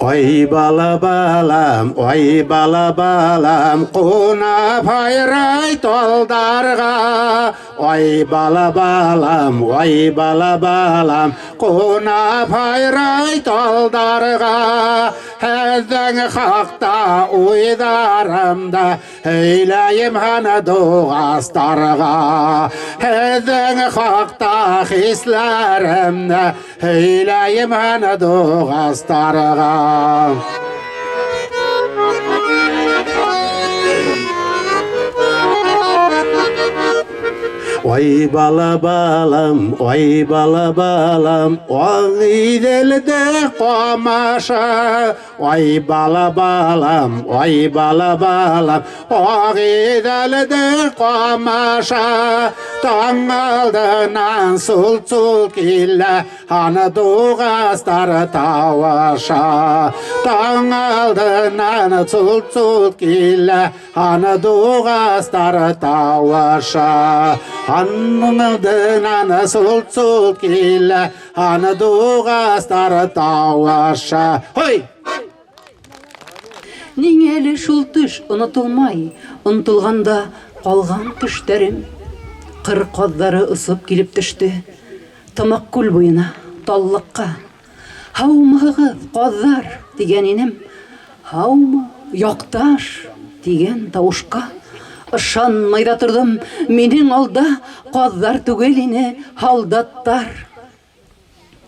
Speaker 1: Ай бала балам, ай бала балам, ҡунап һайрай талдарға. Ай бала балам, ай бала балам, ҡунап һайрай талдарға. Һеҙҙең хаҡта уйҙарымда һөйләйем һандуғастарға. Һеҙҙең хаҡта хисләремде һөйләйем һандуғастарға. Ай бала балам, ай бала балам, Ағиҙелде ҡамаша. Ай бала балам, ай бала балам, Ағиҙелде ҡамаша. Таң алдынан сул-сул килә, һандуғастар тауыша. Таң алдынан сул-сул килә, һандуғастар тауыша. Алдынан сул-сул килә, һандуғастар тауыша. Һой!
Speaker 10: Ниңә әле шул төш онотолмай, онотолғанда ҡалған төштәрем. Ҡыр ҡаҙҙары осоп килеп төштө Тамаҡ күл буйына, таллыҡҡа. Һаумыһығыҙ, ҡаҙҙар, тигән инем. Һаумы, яҡташ, тигән тауышҡа. Ышанмай ҙа торҙом, минең алда ҡаҙҙар түгел ине, һалдаттар.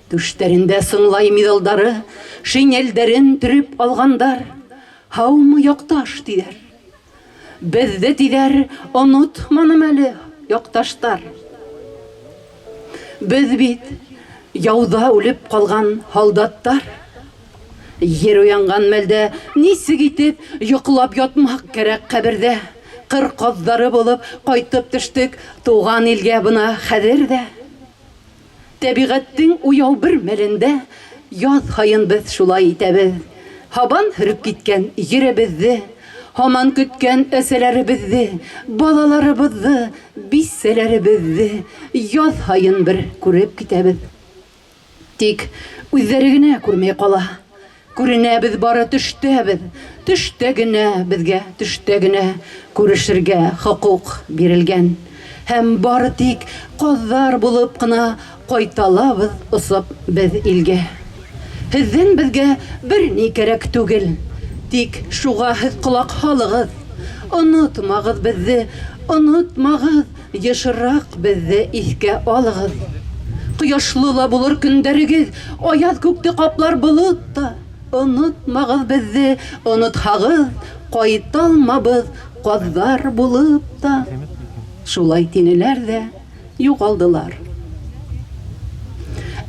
Speaker 10: Түштәрендә сыңлай миҙалдары, шинелдәрен төрөп алғандар. Һаумы, яҡташ, тиҙәр. Беҙҙе, тиҙәр, онотманым әле, яҡташтар. Беҙ бит яуҙа үлеп ҡалған һалдаттар. Ер уянған мәлдә нисек итеп йоҡлап ятмаҡ кәрәк ҡәберҙә. Ҡыр ҡаҙҙары булып ҡайтып төштөк тыуған илгә бына хәҙер ҙә. Тәбиғәттең уяу бер мәлендә яҙ һайын беҙ шулай итәбеҙ. Һабан һөрөп киткән еребеҙҙе, һаман көткән әсәләребеҙҙе, балаларыбыҙҙы, бисәләребеҙҙе яҙ һайын бер күреп китәбеҙ. Тик үҙҙәре генә күрмәй ҡала. Күренәбеҙ бары төштәбеҙ. Төштә генә беҙгә, төштә генә күрешергә хоҡуҡ бирелгән. Һәм бары тик ҡаҙҙар булып ҡына ҡайталабыҙ осоп беҙ илгә. Һеҙҙән беҙгә бер ни кәрәк түгел. Тик шуға һеҙ ҡолаҡ һалығыҙ. Онотмағыҙ беҙҙе, онотмағыҙ, йышыраҡ беҙҙе иҫкә алығыҙ. Ҡояшлы ла булыр көндәрегеҙ, аяҙ күкте ҡаплар болот та. Онотмағыҙ беҙҙе, онотһағыҙ, ҡайталмабыҙ ҡаҙҙар булып та. Шулай тинеләр ҙә юғалдылар.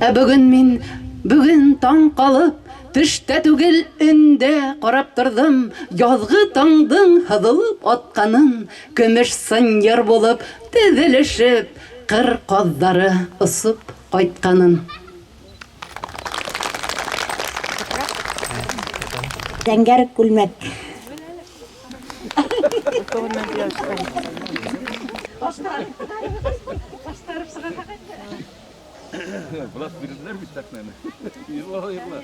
Speaker 10: Ә бөгөн мин, бөгөн таң ҡалып, төштә түгел өндә ҡарап торҙом. Яҙғы таңдың һыҙылып атҡанын, көмөш сынйыр булып теҙелешеп, ҡыр ҡаҙҙары осоп ҡайтҡанын.
Speaker 2: Зәңгәр күлмәк.
Speaker 9: Влас бирҙеләр бит сәхнәне. Йырла, йырла.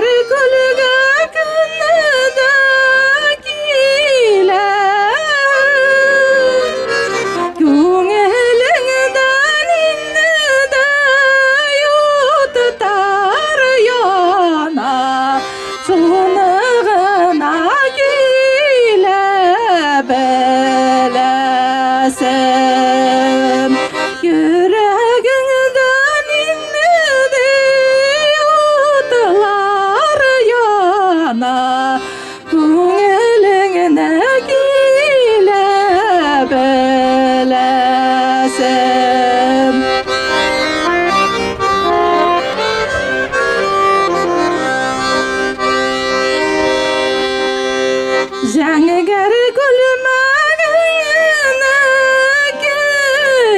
Speaker 11: Зәңгәр күлгә көнө килә. Күңелеңдән инде уттар яна, шуны гына килә беләсем. Йөрәгеңдән инде утлар яна, күңелеңә килә беләсем. Зәңгәр күлмәгеңне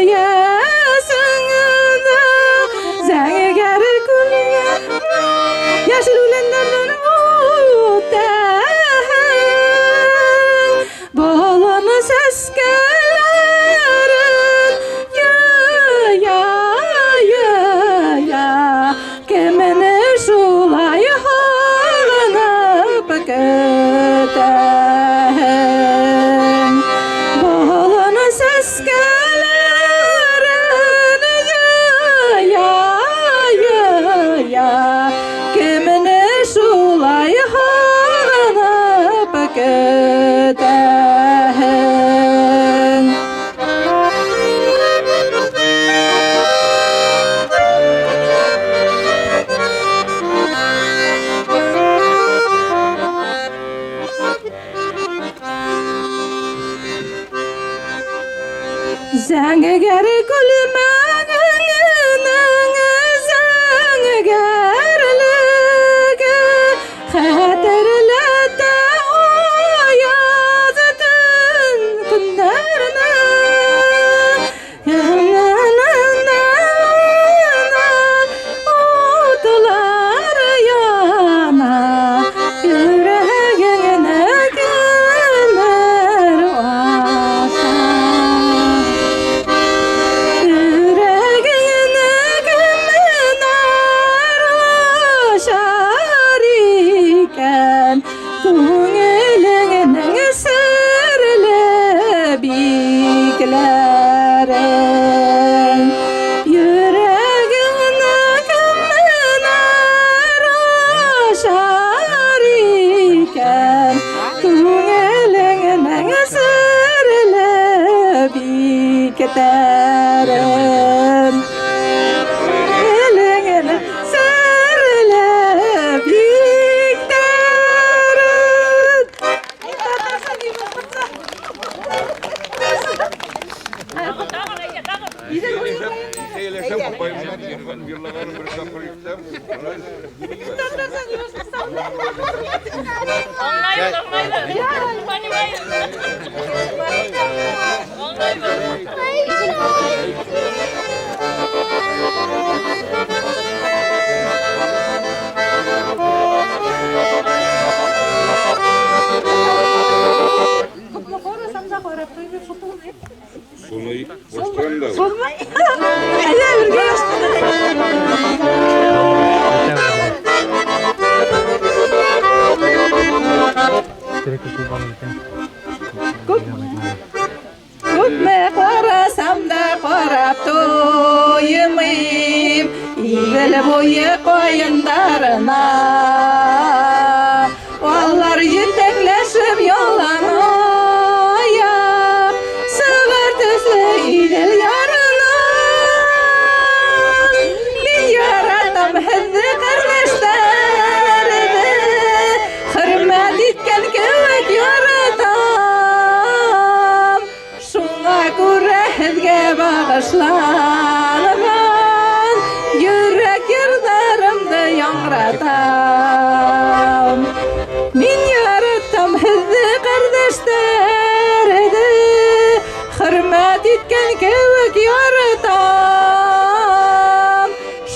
Speaker 11: киясең дә, зәңгәр күлгә яшел үләннәрдән үтәһең. Болын сәскәләрен йыя, йыя, кемне шулай һагынып көтәһең? Болын сәскәләрен йыя, йыя, кемне шулай һагынып көтәһең? Зәңгәр күлмәгеңнең зәңгәрлеге хәтерләтә аяз төн көннәрне. Утлар яна, йөрәгеңне кемнәр ача? Йөрәгеңне кемнәр ачар икән? Күңелеңнең серле бикләрен. Йөрәгеңне кемнәр ачар икән? Күңелеңнең серле бикләрен. Күңелеңнең серле бикләрен. Күпме карасам да карап туймыйм Идел буе каеннарына. Алар җитәкләшеп ялан аяк, сыңар төсле Идел ярына. Мин яратам һеҙҙе, ҡәрҙәштәрҙе, хөрмәт иткән кеүек яратам. Шуңа күрә һеҙгә бағышланған йөрәк йырҙарымды яңғыратам. Мин яратам һеҙҙе, ҡәрҙәштәрҙе, хөрмәт иткән кеүек яратам.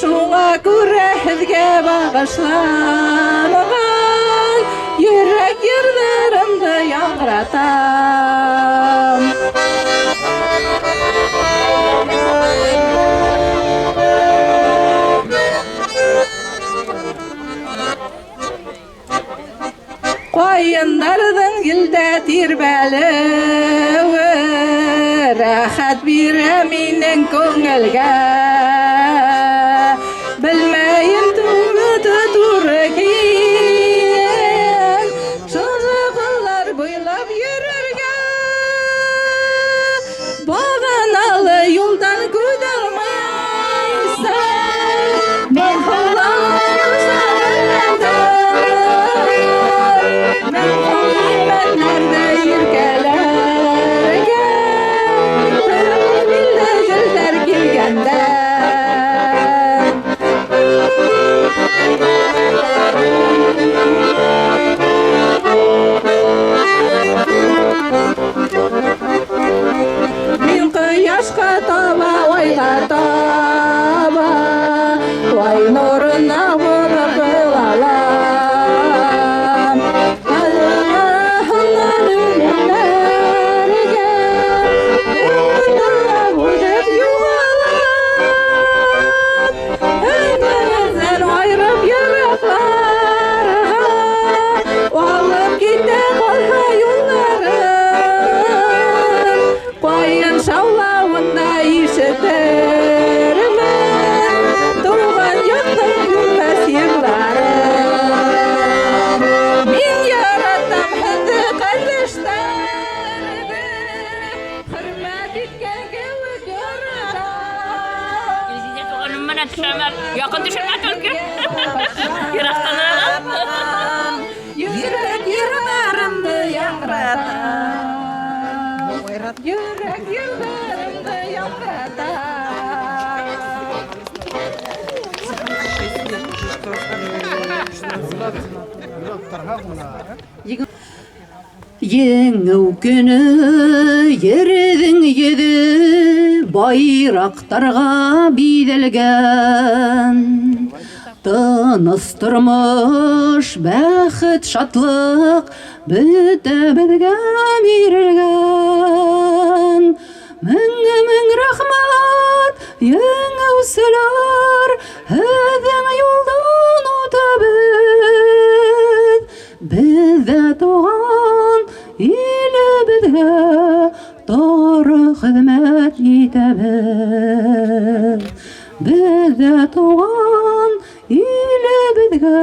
Speaker 11: Шуңа күрә һеҙгә бағышланған йөрәк йырҙарымды яңғыратам. Ҡайындарҙың елдә тирбәлеүе рәхәт бирә минең күңелгә. Белмәйем туры кил, шушы ҡыллар буйлап йөрөргә. Бағаналы юлдан күҙ алмайса, Мин ҡояшҡа таба, айға таба, ай нурына ғүмер ҡылалам. Аллаһ үҙеп юғалам. Әйҙәгеҙҙән айырып йыраҡларға, алып китә ҡалһа юлларым. Ҡайын шаулауын да ишетермен, тыуған яҡтың үлмәҫ йырларын. Мин яратам һеҙҙе, ҡәрҙәштәрҙе, хөрмәт иткән кеүек яратам.
Speaker 12: Илгизә туғаным менән төшәм. Яҡын төшөрмә только. Йыраҡтан.
Speaker 11: Йөрәк йырларымды яңғырата. Йөрәк йырларымды яңғырата.
Speaker 10: Еңеү көнө ерҙең йөҙө байраҡтарға биҙәлгән. Тыныс тормош, бәхет, шатлыҡ бөтәбеҙгә бирелгән. Мең-мең рәхмәт, еңеүселәр, һеҙҙең юлдан үтәбеҙ. Беҙ ҙә тыуған илебеҙгә тоғро хеҙмәт итәбеҙ. Беҙ ҙә тыуған илебеҙгә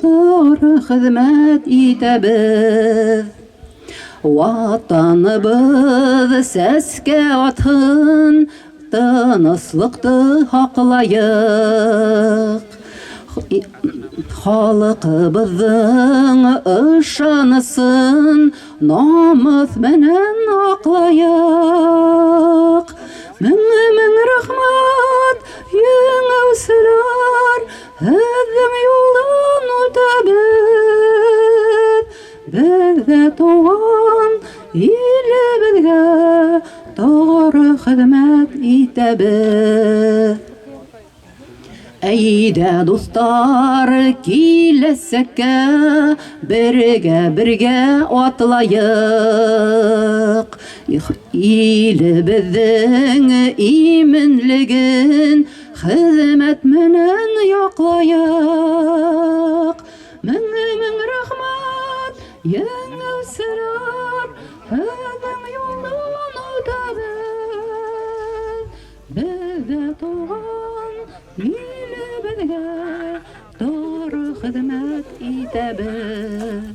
Speaker 10: тоғро хеҙмәт итәбеҙ. Ватаныбыҙ сәскә атһын, тыныслыҡты һаҡлайыҡ. Халыҡыбыҙҙың ышанысын намыҫ менән аҡлайыҡ. Мең-мең рәхмәт, еңеүселәр, һеҙҙең юлдан үтәбеҙ. Беҙ ҙә тыуған илебеҙгә тоғро хеҙмәт итәбеҙ. Әйҙә, дуҫтар, киләсәккә бергә-бергә атлайыҡ. Илебеҙҙең именлеген хеҙмәт менән яҡлайыҡ. Мең-мең рәхмәт, еңеүселәр, һеҙҙең юлдан үтәбеҙ. Беҙ ҙә тыуған илебеҙгә тоғро хеҙмәт итәбеҙ.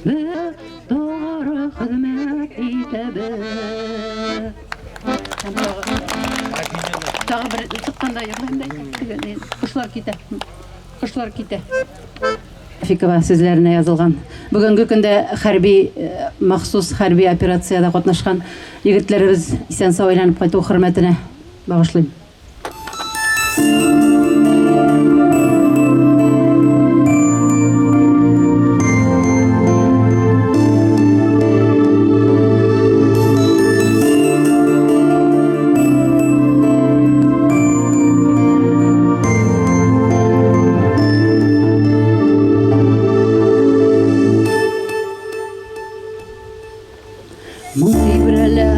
Speaker 10: Беҙ тоғро хеҙмәт итәбеҙ. Тағы бер сыҡҡанда йырлайым да, ҡошлар китә. Ҡошлар китә. Рафикова сүзләренә язылган. Бүгенге көндә махсус хәрби операцияда катнашкан егетләребез исән-сау әйләнеп кайту хөрмәтенә багышлыйм. Моң тибрәлә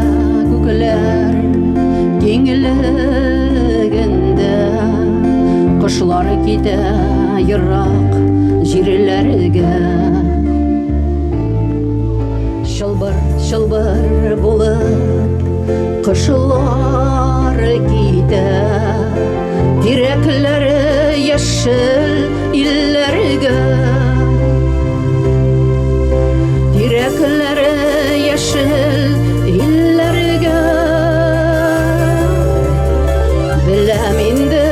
Speaker 10: күкләр киңлегендә, ҡошлар китә йыраҡ җирләргә. Чылбыр, чылбыр булып Кышлар китә. Тирәкләре яшел илләргә. Тирәкләре яшел илләргә. Беләм инде,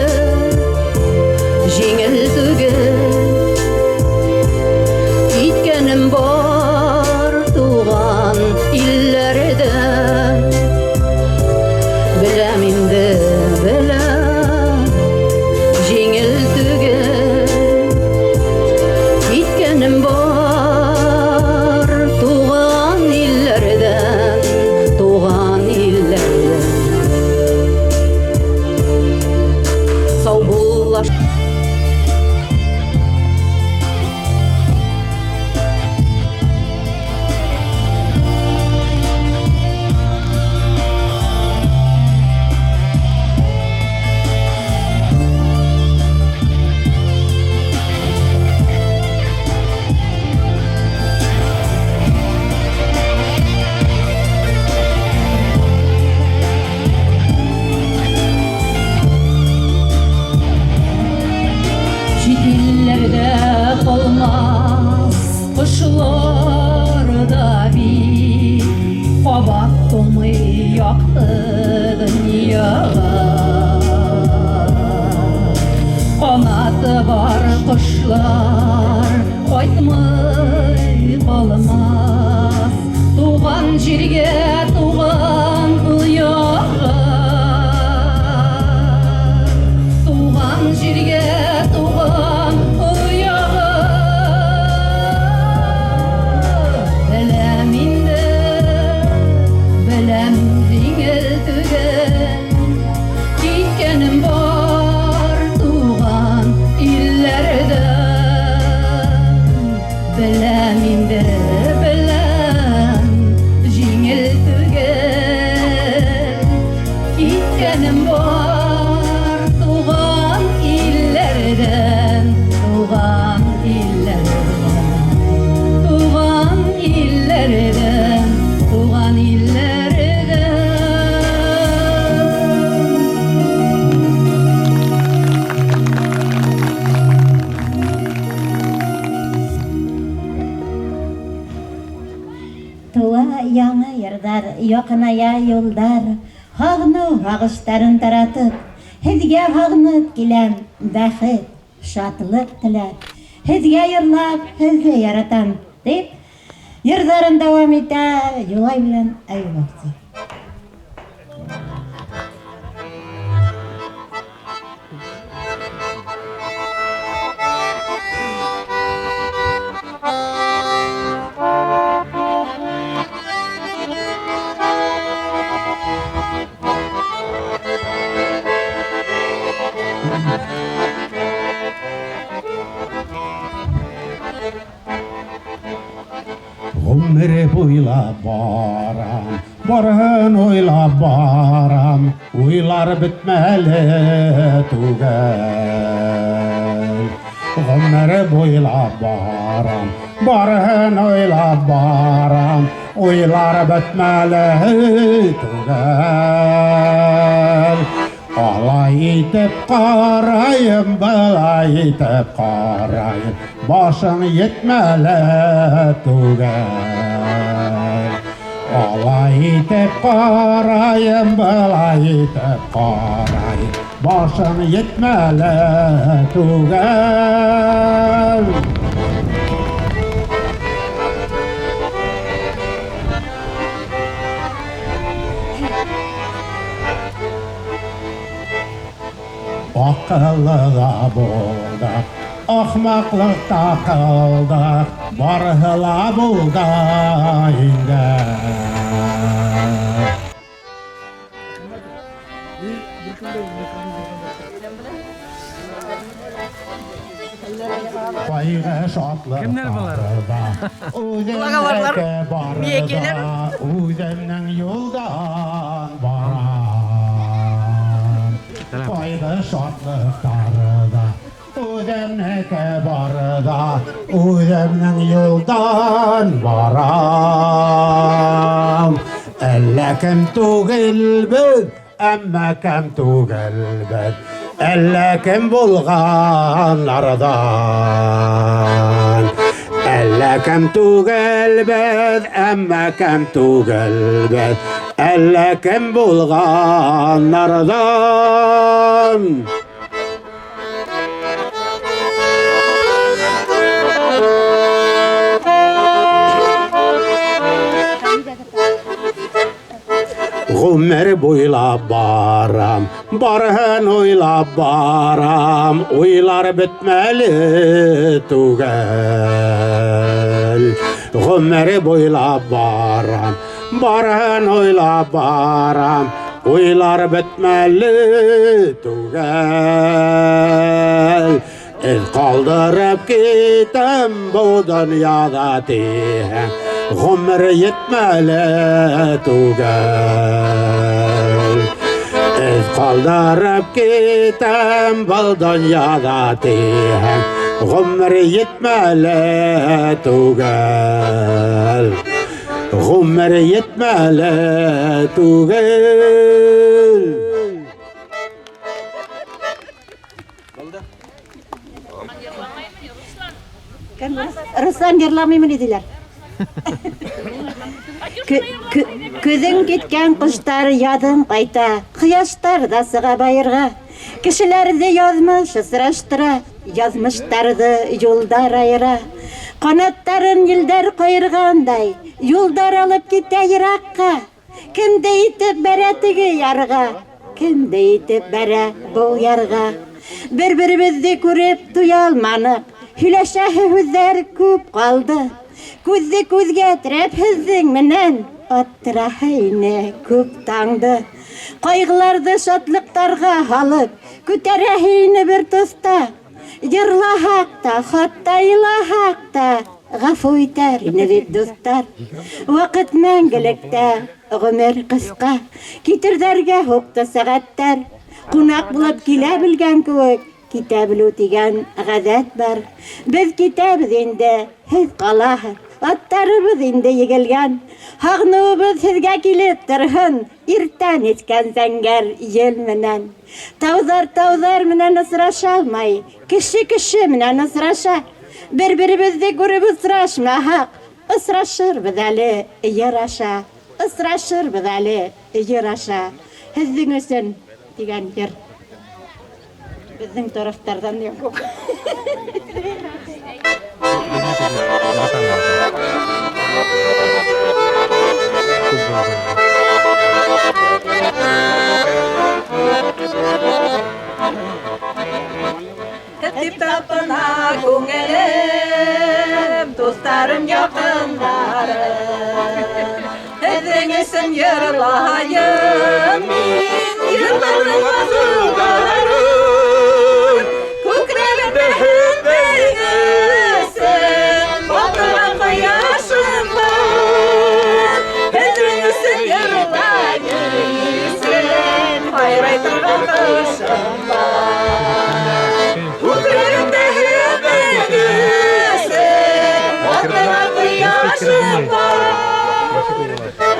Speaker 10: җиңел түгел. Киткәнем бар туган илләрдән. Беләм инде, беләм, җиңел түгел. Киткәнем бар туган илләрдән, туган илләрдән. Саубуллаш. Чит илләрдә калмас кошлар да бит кабат тумый якты дөньяга. Канаты бар кошлар кайтмый калмас туган җиргә, туган ояга. Туган җиргә, туган ояга. Беләм инде, беләм, җиңел түгел. Киткәнем бар туган илләрдән. Беләм инде, беләм, җиңел түгел. Киткәнем бар туган илләрдән, туган илләрдән, туган илләрдән, туган илләрдән.
Speaker 2: Туа яңы йырҙар, яҡыная юлдар, һағыныу һағыштарын таратып, һеҙгә һағынып киләм, бәхет, шатлыҡ теләп, һеҙгә йырлап, һеҙҙе яратам, тип йырҙарын дауам итә Юлай менән Әйүп абзый.
Speaker 1: Ғүмер буйлап барам, барыһын уйлап барам, уйлар бөтмәле түгел. Ғүмер буйлап барам, барыһын уйлап барам, уйлар бөтмәле түгел. Алай итеп ҡарайым, былай итеп ҡарайым, башың етмәле түгел. Алай итеп ҡарайым, былай итеп ҡарайым, башың етмәле түгел. Аҡыллы ла булдыҡ, ахмаҡлыҡ та ҡылдыҡ, барыһы ла булды инде. Ҡайғы шатлыҡ
Speaker 6: Кемдәр былар?
Speaker 1: барҙа,
Speaker 8: Балалар,
Speaker 1: үҙемдеке барҙа,
Speaker 8: миәкәләр.
Speaker 1: үҙемдең юлдан барам. Ҡайғы шатлыҡтарҙа, Үҙемдеке бар ҙа, үҙемдең юлдан барам. Әллә кем түгелбеҙ, әммә кем түгелбеҙ, әллә кем булғандарҙан. Әллә кем түгелбеҙ, әммә кем түгелбеҙ, әллә кем булғандарҙан. Ғүмер буйлап барам, барыһын уйлап барам, уйлар бөтмәле түгел. Ғүмер буйлап барам, барыһын уйлап барам, уйлар бөтмәле түгел. Эҙ ҡалдырып китәм был донъяла тиһәң, ғүмер етмәле түгел. Эҙ ҡалдырып китәм был донъяла тиһәң, ғүмер етмәле түгел. Ғүмер етмәле түгел.
Speaker 2: Руслан йырламаймын диделәр. Көҙөң киткән ҡоштар яҙын ҡайта, ҡояштар ҙа сыға байырға. Кешеләрҙе яҙмыш осраштыра, яҙмыштарҙы юлдар айыра. Ҡанаттарын елдәр ҡайырғандай, юлдар алып китә йыраҡҡа. Кемде итеп бәрә теге ярға, кемде итеп бәрә был ярға. Бер-беребеҙҙе күреп туя алманыҡ, һөйләшәһе һүҙҙәр күп ҡалды. Күҙҙе күҙгә терәп һеҙҙең менән аттыраһы ине күп таңды. Ҡайғыларҙы шатлыҡтарға һалып, күтәрәһе ине бер тоҫта. Йырлаһаҡ та, хатта илаһаҡ та, ғәфү итәр ине бит дуҫтар. Ваҡыт мәңгелектә, ғүмер ҡыҫҡа, китерҙәргә һуҡты сәғәттәр. Ҡунаҡ булып килә белгән кеүек, китә белеү тигән ғәҙәт бар. Беҙ китәбеҙ инде, һеҙ ҡалаһығыҙ. Аттарыбыҙ инде егелгән. Һағыныуыбыҙ һеҙгә килеп торһон, иртән иҫкән зәңгәр ел менән. Тауҙар тауҙар менән осраша алмай, кеше кеше менән осраша. Бер-беребеҙҙе күреп осрашмаһаҡ, осрашырбыҙ әле йыр аша, осрашырбыҙ әле йыр аша. Һеҙҙең өсөн тигән йыр. Беҙҙең тарафтарҙан юҡ.
Speaker 11: Тип тапына күңелем, дуҫтарым, яҡындарым. Һеҙҙең өсөн йырлайым мин, йырларҙың асылдарын. Күкрәгемдә һеҙҙең өсөн батырған ҡояшым бар. Һеҙҙең өсөн йырлайым, һайрай торған ҡошом бар. Күкрәгемдә һеҙҙең өсөн батырған ҡояшым бар.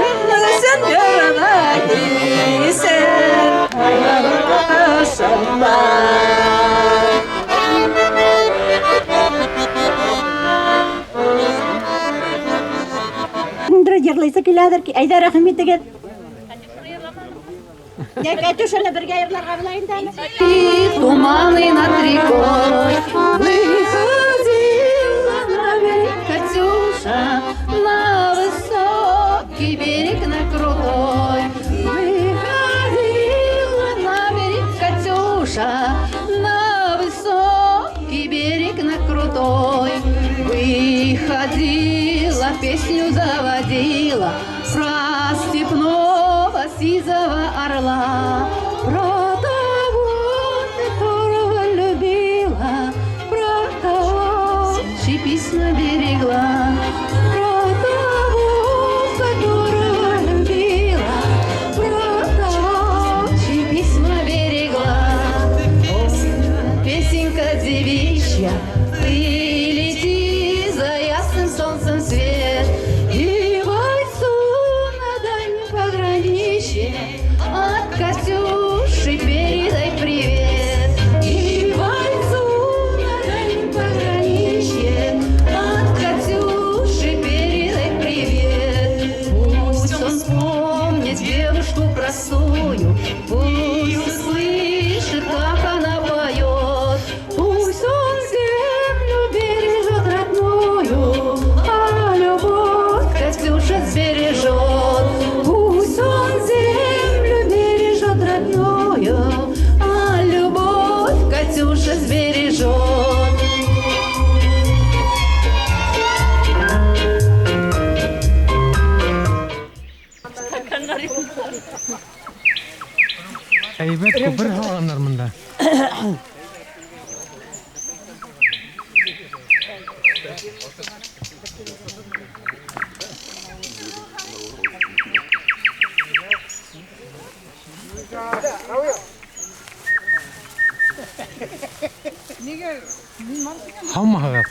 Speaker 11: Һеҙҙең өсөн йырлайым, һайрай торған ҡошом бар.
Speaker 2: Йырлайсы киләҙер, әйҙә рәхим итегеҙ. Йә, Катюшаны бергә йырларға була инде әле.
Speaker 10: Туманы над рекой выходила на берег Катюша, на высокий берег, на крутой. Выходила на берег Катюша, на высокий берег, на крутой. Выходила, песню заводила про степного сизого орла, про того, которого любила, про того, чьи письма берегла, про того, которого любила, про того, чьи письма берегла. Песенка девичья.
Speaker 6: Әйбәт күпер һалғандар мында. Һаумыһығыҙ?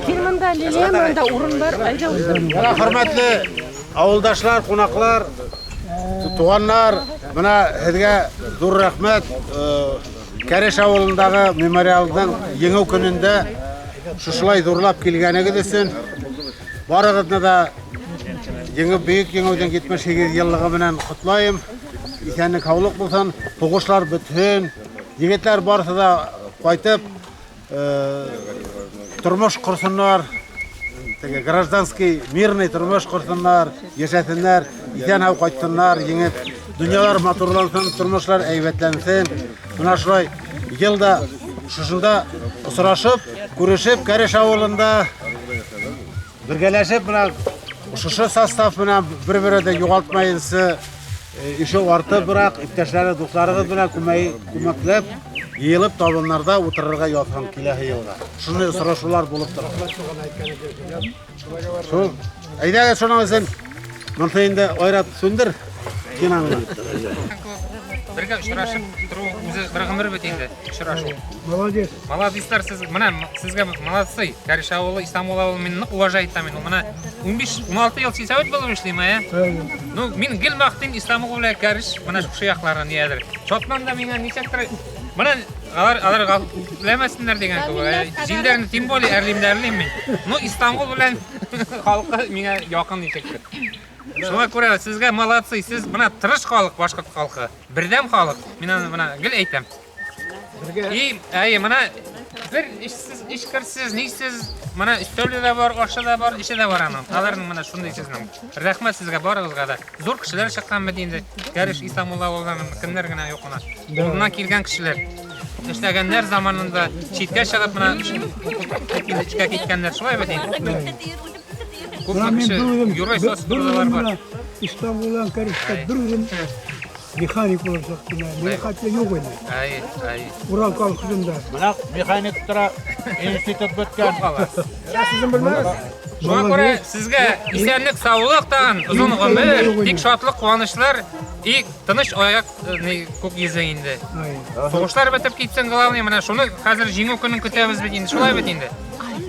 Speaker 11: Кил монда, Лилия, монда урын бар, әйдә утыр.
Speaker 1: Менә хөрмәтле авылдашлар, кунаклар, туганнар, менә һеҙгә ҙур рәхмәт. Кәреш авылындағы мемориалдың еңеү көнөндә шушылай ҙурлап килгәнегеҙ өсөн барығыҙны да еңеү, бөйөк еңеүҙең 78 йыллығы менән ҡотлайым. Иҫәнлек, һаулыҡ булһын, һуғышлар бөтһөн, егетләр барыһы ла ҡайтып, тормош ҡорһоннар, теге гражданский мирный тормош ҡорһоннар, йәшәһеннәр, иҫән һау ҡайтһыннар, еңеп, донъялар матурланһын, тормошлар әйбәтләнһен. Бына шулай йыл да шушында осрашып, күрешеп, Кәреш ауылында бергәләшеп, бына шушы состав менән бер-берен дә юғалтмайынсы, ишеү артыбыраҡ, иптәшләре, дуҫларығыҙ менән күмәкләп, йыйылып табыннарҙа ултырырға яҙһын киләһе йылға. Шундай осрашыулар булып тора. Шул. Әйҙәгеҙ, шуның өсөн быныһы инде Айрат сүндер киноны.
Speaker 3: Бергә осрашып тороу үҙе бер ғүмер бит инде, осрашыу.
Speaker 5: Молодец.
Speaker 3: Молодецлар сез, менә сезгә молодцы. Кәреш ауылы, Истанбул ауылы мин ныҡ уважать итәм мин. Менә 15-16 йыл сельсовет булып эшләйем, ә? Ну, мин гел маҡтыйм Истанбул белән Кәреш, менә шушы яҡларын ниәдер. Чотман да миңа нисектер, менә алар беләмәсеннәр дигән кебек, ә? Җилдәрне тем более әрлим дә әрлим мин. Ну, Истанбул белән халҡы миңа яҡын нисектер. Шуңа күрә сезгә молодцы, сез менә тырыш халык, башҡорт халҡы, берҙәм халыҡ. Мин аны менә гел әйтәм. И, әй, менә бер эшсез, эшкерсез, нисез, менә өстәле дә бар, ашы да бар, эше дә бар аның. Аларның менә шундый сезнең. Рәхмәт сезгә барыгызга да. Зур кешеләр чыккан бит инде. Кәреш Истанбул авылынан кемнәр генә юк менә. Урыннан килгән кешеләр. Эшләгәннәр заманында читкә чыгып менә эшкә киткәннәр шулай бит инде. Күпме кеше юрай состуралар бар.
Speaker 5: Истанбулдан Кәрештә бер үҙем механик булып сыҡтым. Миңә хәтле юҡ ине.
Speaker 3: Ай, ай.
Speaker 5: Урал колхозында.
Speaker 1: Менә механик тора, институт бөткән.
Speaker 3: Шуңа күрә сезгә исәнлек, саулык тагын, озын ғүмер, тик шатлык, ҡыуанышлар и тыныч аяҡ, ни, күк йөҙө инде. Һуғышлар бөтөп китһен, главное, менә шуны хәҙер җиңү көнөн көтәбеҙ бит инде, шулай бит инде.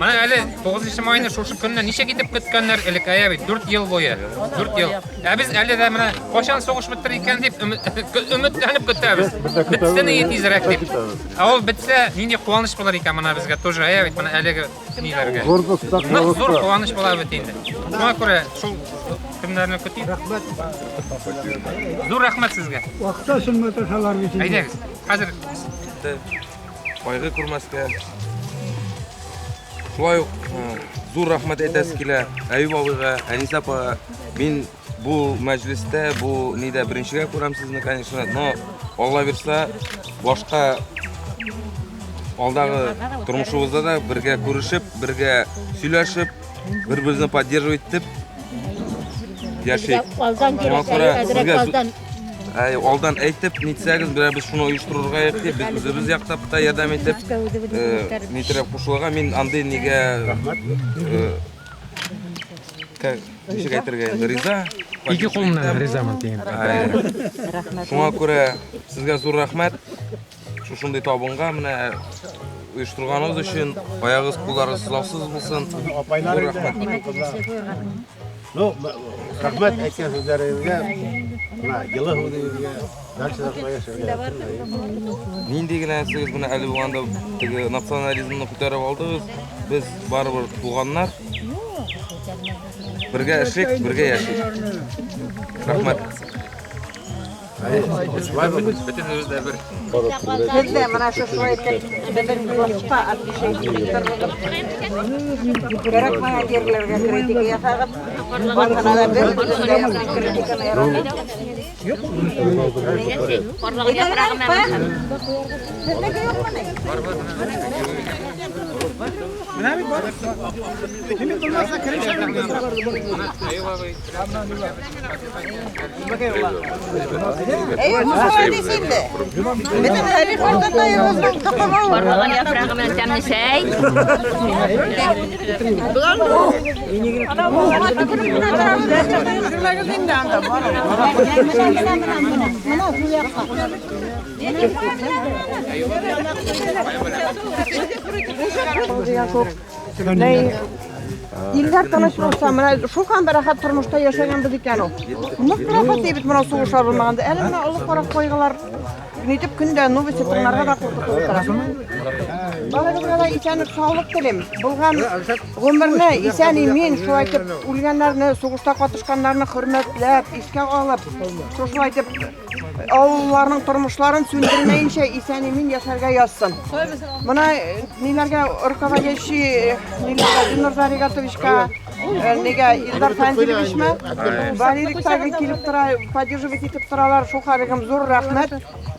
Speaker 3: Менә әле 9 майны шушы көнне ничек итеп көткәннәр элек, әйе бит, 4 ел буе. 4 ел. Ә без әле дә менә кайчан сугыш бетер икән дип өметләнеп көтәбез. Бетсен иде тизрәк дип. Ә ул бетсә, нинди куаныч булыр икән менә безгә тоже, әйе бит, менә әлеге ниләргә. Нык зур куаныч була бит инде. Шуңа күрә шул көннәрне көтик. Зур рәхмәт сезгә.
Speaker 5: Вакытта маташалар бит инде.
Speaker 3: Әйдәгез, хәзер
Speaker 4: кайгы күрмәскә. Шулай ук зур рәхмәт әйтәсе килә Әюп абыйга, Әнисә апага. Мин бу мәҗлестә, бу нидә беренчегә күрәм сезне, конечно, но Алла бирсә, башка алдагы тормышыбызда да бергә күрешеп, бергә сөйләшеп, бер-беребезне поддерживать итеп яшик.
Speaker 2: Алдан
Speaker 4: Шуңа
Speaker 2: кирәк,
Speaker 4: күрә
Speaker 2: әзрәк
Speaker 4: сезгә
Speaker 2: алдан.
Speaker 4: Әй, алдан әйтеп, нитсәгез, берәр без шуны оештырырга дип, без үзебез яктап та ярдәм итеп, нитерәп кушылырга, мин андый нигә, ничек әйтергә инде, риза?
Speaker 3: Ике кул менән ризамын дигән.
Speaker 4: Әй. Шуңа күрә сезгә зур рәхмәт. Шушындый табынга менә оештырганыгыз өчен, аягыгыз, кулларыгыз сызлаусыз булсын.
Speaker 1: Апайлар
Speaker 4: Зур рәхмәт.
Speaker 1: Ну, рәхмәт әйткән сүзләрегезгә, менә йылы һүҙегеҙгә, дальше да шулай яшәргә.
Speaker 4: Нинди генә сез менә әле булганда теге национализмны күтәреп алдыгыз, без барыбер туганнар. Бергә эшлик, бергә яшик. Рәхмәт.
Speaker 3: Бөтөнөбөҙ ҙә бер.
Speaker 8: Һеҙ ҙә мына шулай итеп беҙҙең клубҡа отмечать кәрәкмәгән ерләргә критика яһағыҙ. Барыһына ла бер критиканы яратып.
Speaker 12: Ҡарлыған япрағы менән.
Speaker 8: Һеҙҙеке юҡмы ни?
Speaker 5: Менә бит бар. Нимә булмаса кереп
Speaker 8: Әйе, шулай дисең инде. Беҙҙең тарих артында тоҡом ул.
Speaker 12: Ҡарлыған япрағы менән тәмле сәй.
Speaker 8: Күрмәгеҙ инде анда.
Speaker 2: Мына, мына, мына, мына шул яҡҡа.
Speaker 8: Илдәр тыныс булса, мына шул хәлдә рәхәт тормошта йәшәгәнбеҙ икән ул. Ныҡ рәхәт бит мына суғышлар булмағанда. Әле мына оло ҡара ҡойғалар нитеп көндә новости тыңларға ҙа ҡурҡытып ултыра. Барығыҙға ла иҫәнлек, һаулыҡ теләйем. Булған ғүмерне иҫән-имен шулай итеп үлгәндәрне, суғышта ҡатышҡандарны хөрмәтләп, иҫкә алып, шулай итеп ауылларының тормошларын сүндермәйенсә иҫән-имен йәшәргә яҙһын. Мына ниләргә руководящий ниләргә Динур Заригатовичка, нигә Илдар Фәнзилевичмы, Валерий тағы килеп тора, поддерживать итеп торалар, шул хәлегем ҙур рәхмәт.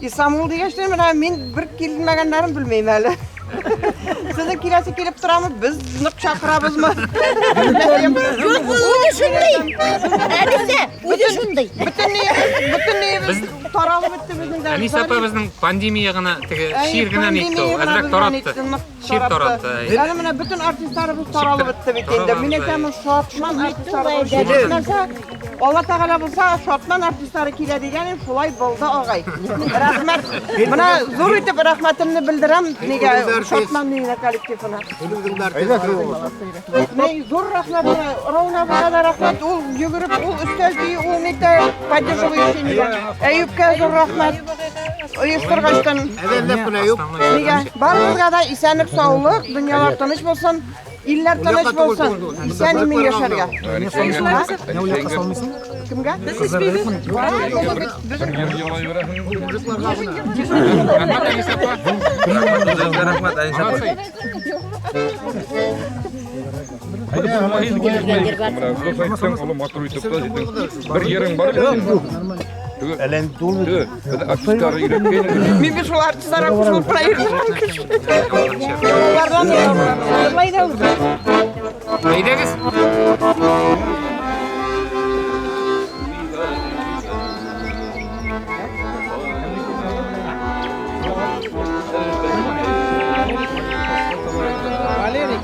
Speaker 8: Исламул дигәс тә мына мин бер килмәгәндәрен белмәйем әле. Һеҙҙең киләсе килеп торамы, беҙ ныҡ саҡырабыҙмы?
Speaker 2: Юҡ, үҙе шундай. Әнисә, үҙе шундай.
Speaker 8: Бөтөн таралып бөттө беҙҙең дә.
Speaker 3: Әнисә апа беҙҙең пандемия ғына теге шир генә нитте, әҙерәк таратты. Шир таратты.
Speaker 8: Әле мына бөтөн артистларыбыҙ таралып бөттө бит инде. Мин әйтәм, Шатман артистлары нәрсә? Алла Тәғәлә булса, Шатман артистлары килә дигән, шулай булды ағай. Рәхмәт. Мына ҙур итеп рәхмәтемде белдерәм нигә Шатман нигә коллективына. Ни ҙур рәхмәт, Рауна апаға ла рәхмәт. Ул йүгереп, ул өҫтәл тейе, ул нитә поддерживающий нигә. Әйүпкә ҙур рәхмәт. Ойошторғастан. Нигә барығыҙға ла иҫәнлек, һаулыҡ, донъялар тыныс булһын. Илләр тыныс булһын, иҫән-имен йәшәргә. Кемгә?
Speaker 4: Рәхмәт, Әнисә апа.
Speaker 9: Бер ерең бар бит.
Speaker 8: Мин бит шул артистларға ҡушылып проектларға кеше. Уларҙан йырлай ҙа үҙе.
Speaker 3: Әйҙәгеҙ.
Speaker 9: Галимов.